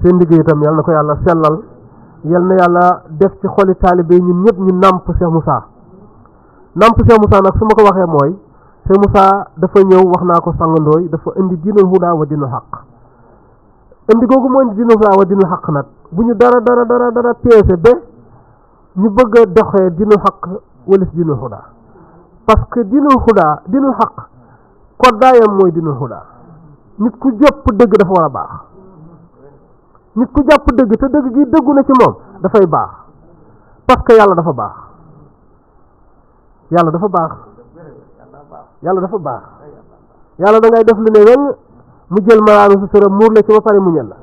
S2: seen liggéey itam yal na ko yàlla sellal yal na yàlla def ci xoli taalibe ñun ñëpp ñu namp Cheikh Moussa namp Cheikh Moussa nag su ma ko waxee mooy Cheikh Moussa dafa ñëw wax naa ko sangandooy dafa indi diinul hudaa wa diinul xaq indi googu moo indi diinul hudaa wa diinul xaq nag bu ñu dara peese ba ñu bëgg a doxee diinul xaq wala si diinul hudaa parce que diinul xaq koddaayam mooy diinul hudaa nit ku jàpp dëgg dafa war a baax nit ku jàpp dëgg te dëgg gi dëggu na ci moom dafay baax parce que yàlla dafa baax yàlla dafa baax yàlla da ngay def lu ne weng mu jël malaanu sa sura muur la ci ba pare mu ñël la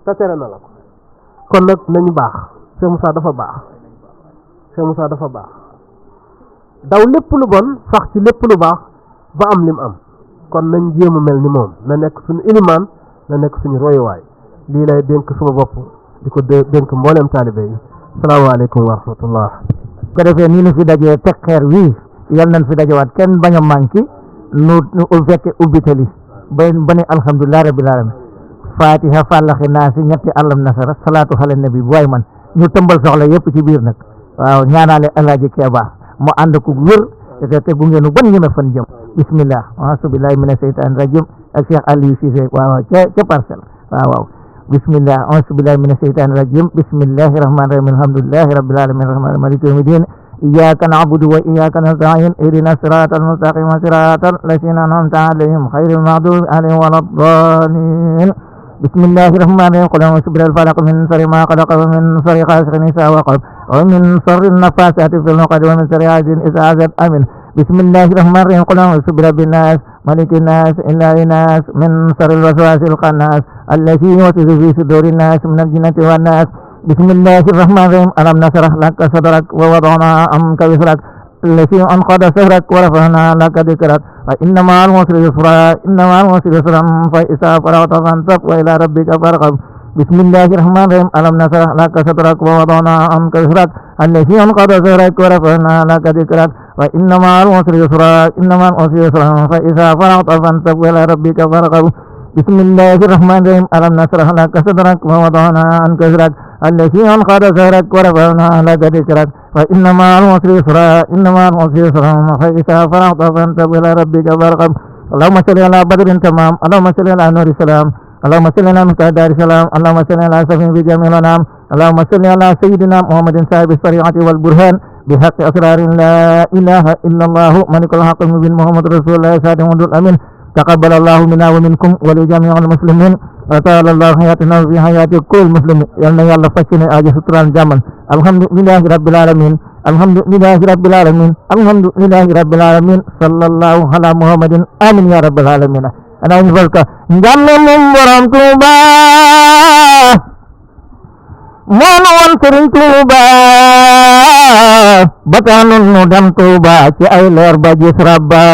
S2: te tere na la ko kon nag nañu baax Cheikh Moussa dafa baax daw lépp lu bon sax ci lépp lu baax ba am lim am kon nañ jéem a mel ni moom na nekk suñu ilimaan na nekk suñu royuwaay lii lay dénk suma bopp di ko dénk mboolem taalibe yi salaamaaleykum wa rahmatullah
S3: ko defee nii nu fi dajee teg xeer wii yal nañ fi dajewaat kenn bañ a manqué nu fekke ubbitali ba ne alhamdulilah rabbil alamin fatiha fàllaxi naasi ñetti àllam nasara salaatu xale nabi bu waay man ñu tëmbal soxla yëpp ci biir nag waaw ñaanaale alaaji Keeba mu ànd ku wér te gunge nu ban ñeme fan jëm bismillah a'uuzu billahi mina shaytaani rajim ak Cheikh Aliou Cissé waaw ca parcelle waaw bismillah a'uuzu billahi mina shaytaani rajim bismillahi rahmaani rahim alhamdulillahi rabbil alamin rahmaani maliki yawmi din iyyaka na'budu wa iyyaka nasta'in ihdina siratal mustaqim siratal ladzina an'amta alayhim ghayril maghdubi alayhim waladdallin bismillahi rahmaani rahim qul a'uuzu birabbil falaq min sharri ma khalaq wa min sharri ghasiqin idha waqab wa min sharri naffathati fil 'uqad wa min sharri hasidin idha hasad amin bismillahi rahmaani rahim qul a'uuzu birabbin nas malikin nas ilahin nas min sharril waswasil khannas alladhi yuwaswisu fi sudurin nas minal jinnati wan nas bismillahi rahmaani rahim alam nashrah laka sadrak wa wada'na anka wizrak الذي أنقض ظهرك ورفعنا لك ذكرك فإن مع العسر يسرا فإذا فرغت فانصب وإلى ربك فارغب بسم الله الرحمن الرحيم ألم نشرح لك صدرك ووضعنا عنك وزرك الذي أنقض ظهرك ورفعنا لك ذكرك وإن مع العسر يسرا فإذا فرغت فانصب وإلى ربك فارغب بسم الله الرحمن الرحيم ألم نشرح لك صدرك ووضعنا عنك وزرك الذي أنقض ظهرك ورفعنا لك ذكرك فإن مع العسر يسرا فإذا فرغت فانصب إلى ربك فارغب اللهم صل على بدر تمام اللهم صل على نور السلام اللهم صل على مفتاح دار السلام اللهم صل على سفين بجميع الأنام اللهم صل على سيدنا محمد صاحب الشريعة والبرهان بحق أسرار لا إله إلا الله ملك الحق المبين محمد رسول الله صادق الأمين تقبل الله منا ومنكم ولجميع المسلمين وتعالى الله حياتنا في حياة كل مسلم يالنا يالله فشنا آج ستران جامن الحمد لله رب العالمين الحمد لله رب العالمين الحمد لله رب العالمين صلى الله على محمد آمين يا رب العالمين أنا أقولك جنن برام توبا من وانترين توبا بطانون ندم توبا كي أي لور بجيس ربا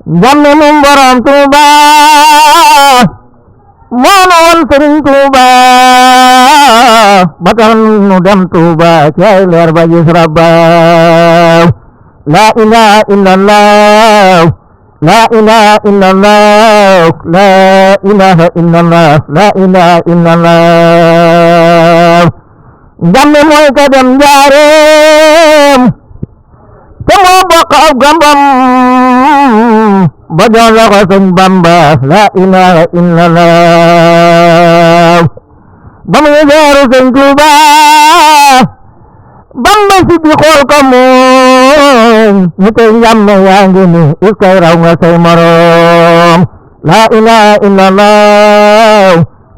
S3: njàmme num borom Tuuba moonu woon Sëriñ Tuuba ba tax nu dem Tuuba ci ay leer ba gis Rabba la ilaha illallah la ilaha illallah la ilaha illallah la ilaha illallah njàmme mooy ka dem njaareem te moo bokk ab gambam ba jox la ko Sëñ Bamba la ilaha illallah ba muy jaaru Sëñ Tuuba Bamba si bi xool ko moom ñu koy njàmme yaa ngi ni is kay raw nga say morom la ilaha illallah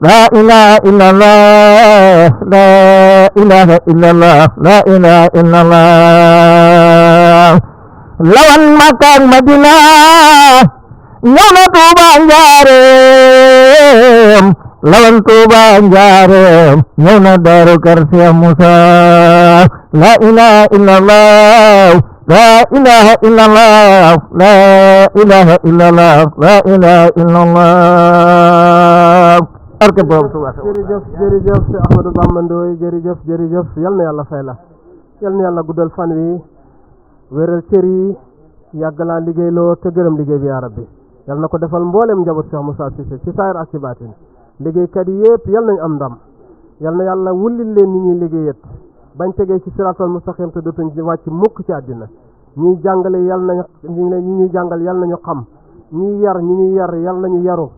S3: la ilaha illallah la ilaha illallah la ilaha illallah lawan Makka ak Madina ñëw na Tuuba njaareem lawan Tuuba njaareem ñëw na Daaru Kër Seex Musa la ilaha illallah la ilaha illallah la ilaha illallah la ilaha illallah arke borom Tuuba
S2: jërëjëf jërëjëf si Ahmadou Bamba Ndoye jërëjëf yal na yàlla fay la yal na yàlla guddal fan wi wéral cër yi yàgg laa liggéeyloo te gërëm liggéey bi yaa rabbi yal na ko defal mboolem njaboot Cheikh Moussa Cissé ci saayir ak ci baatin liggéeykat yi yëpp yal nañ am ndam yal na yàlla wullil leen ñi ñuy liggéeyat bañ tegee ci siraatal mustaqim te dootuñ wàcc mukk ci àddina ñiy jàngale yal nañu ñi ñuy jàngal yal nañu xam ñiy yar ñi ñuy yar yal nañu yaru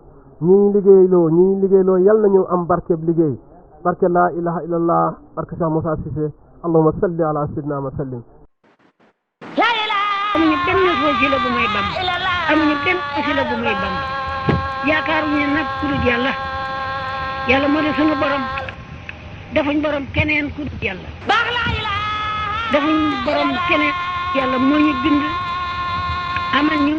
S2: ñi liggéeyloo yal nañu am barkeb liggéey barke laa ilaha illallah barke Cheikh Moussa Cissé allahumma salli ala sayyidina wa sallim
S1: amuñu benn wasila bu may Bamba amuñu benn wasila bu may Bamba yaakaaruñu nag ku dul yàlla yàlla moo di sunu borom defuñ borom keneen ku dul yàlla defuñ borom keneen yàlla moo ñu bind amal ñu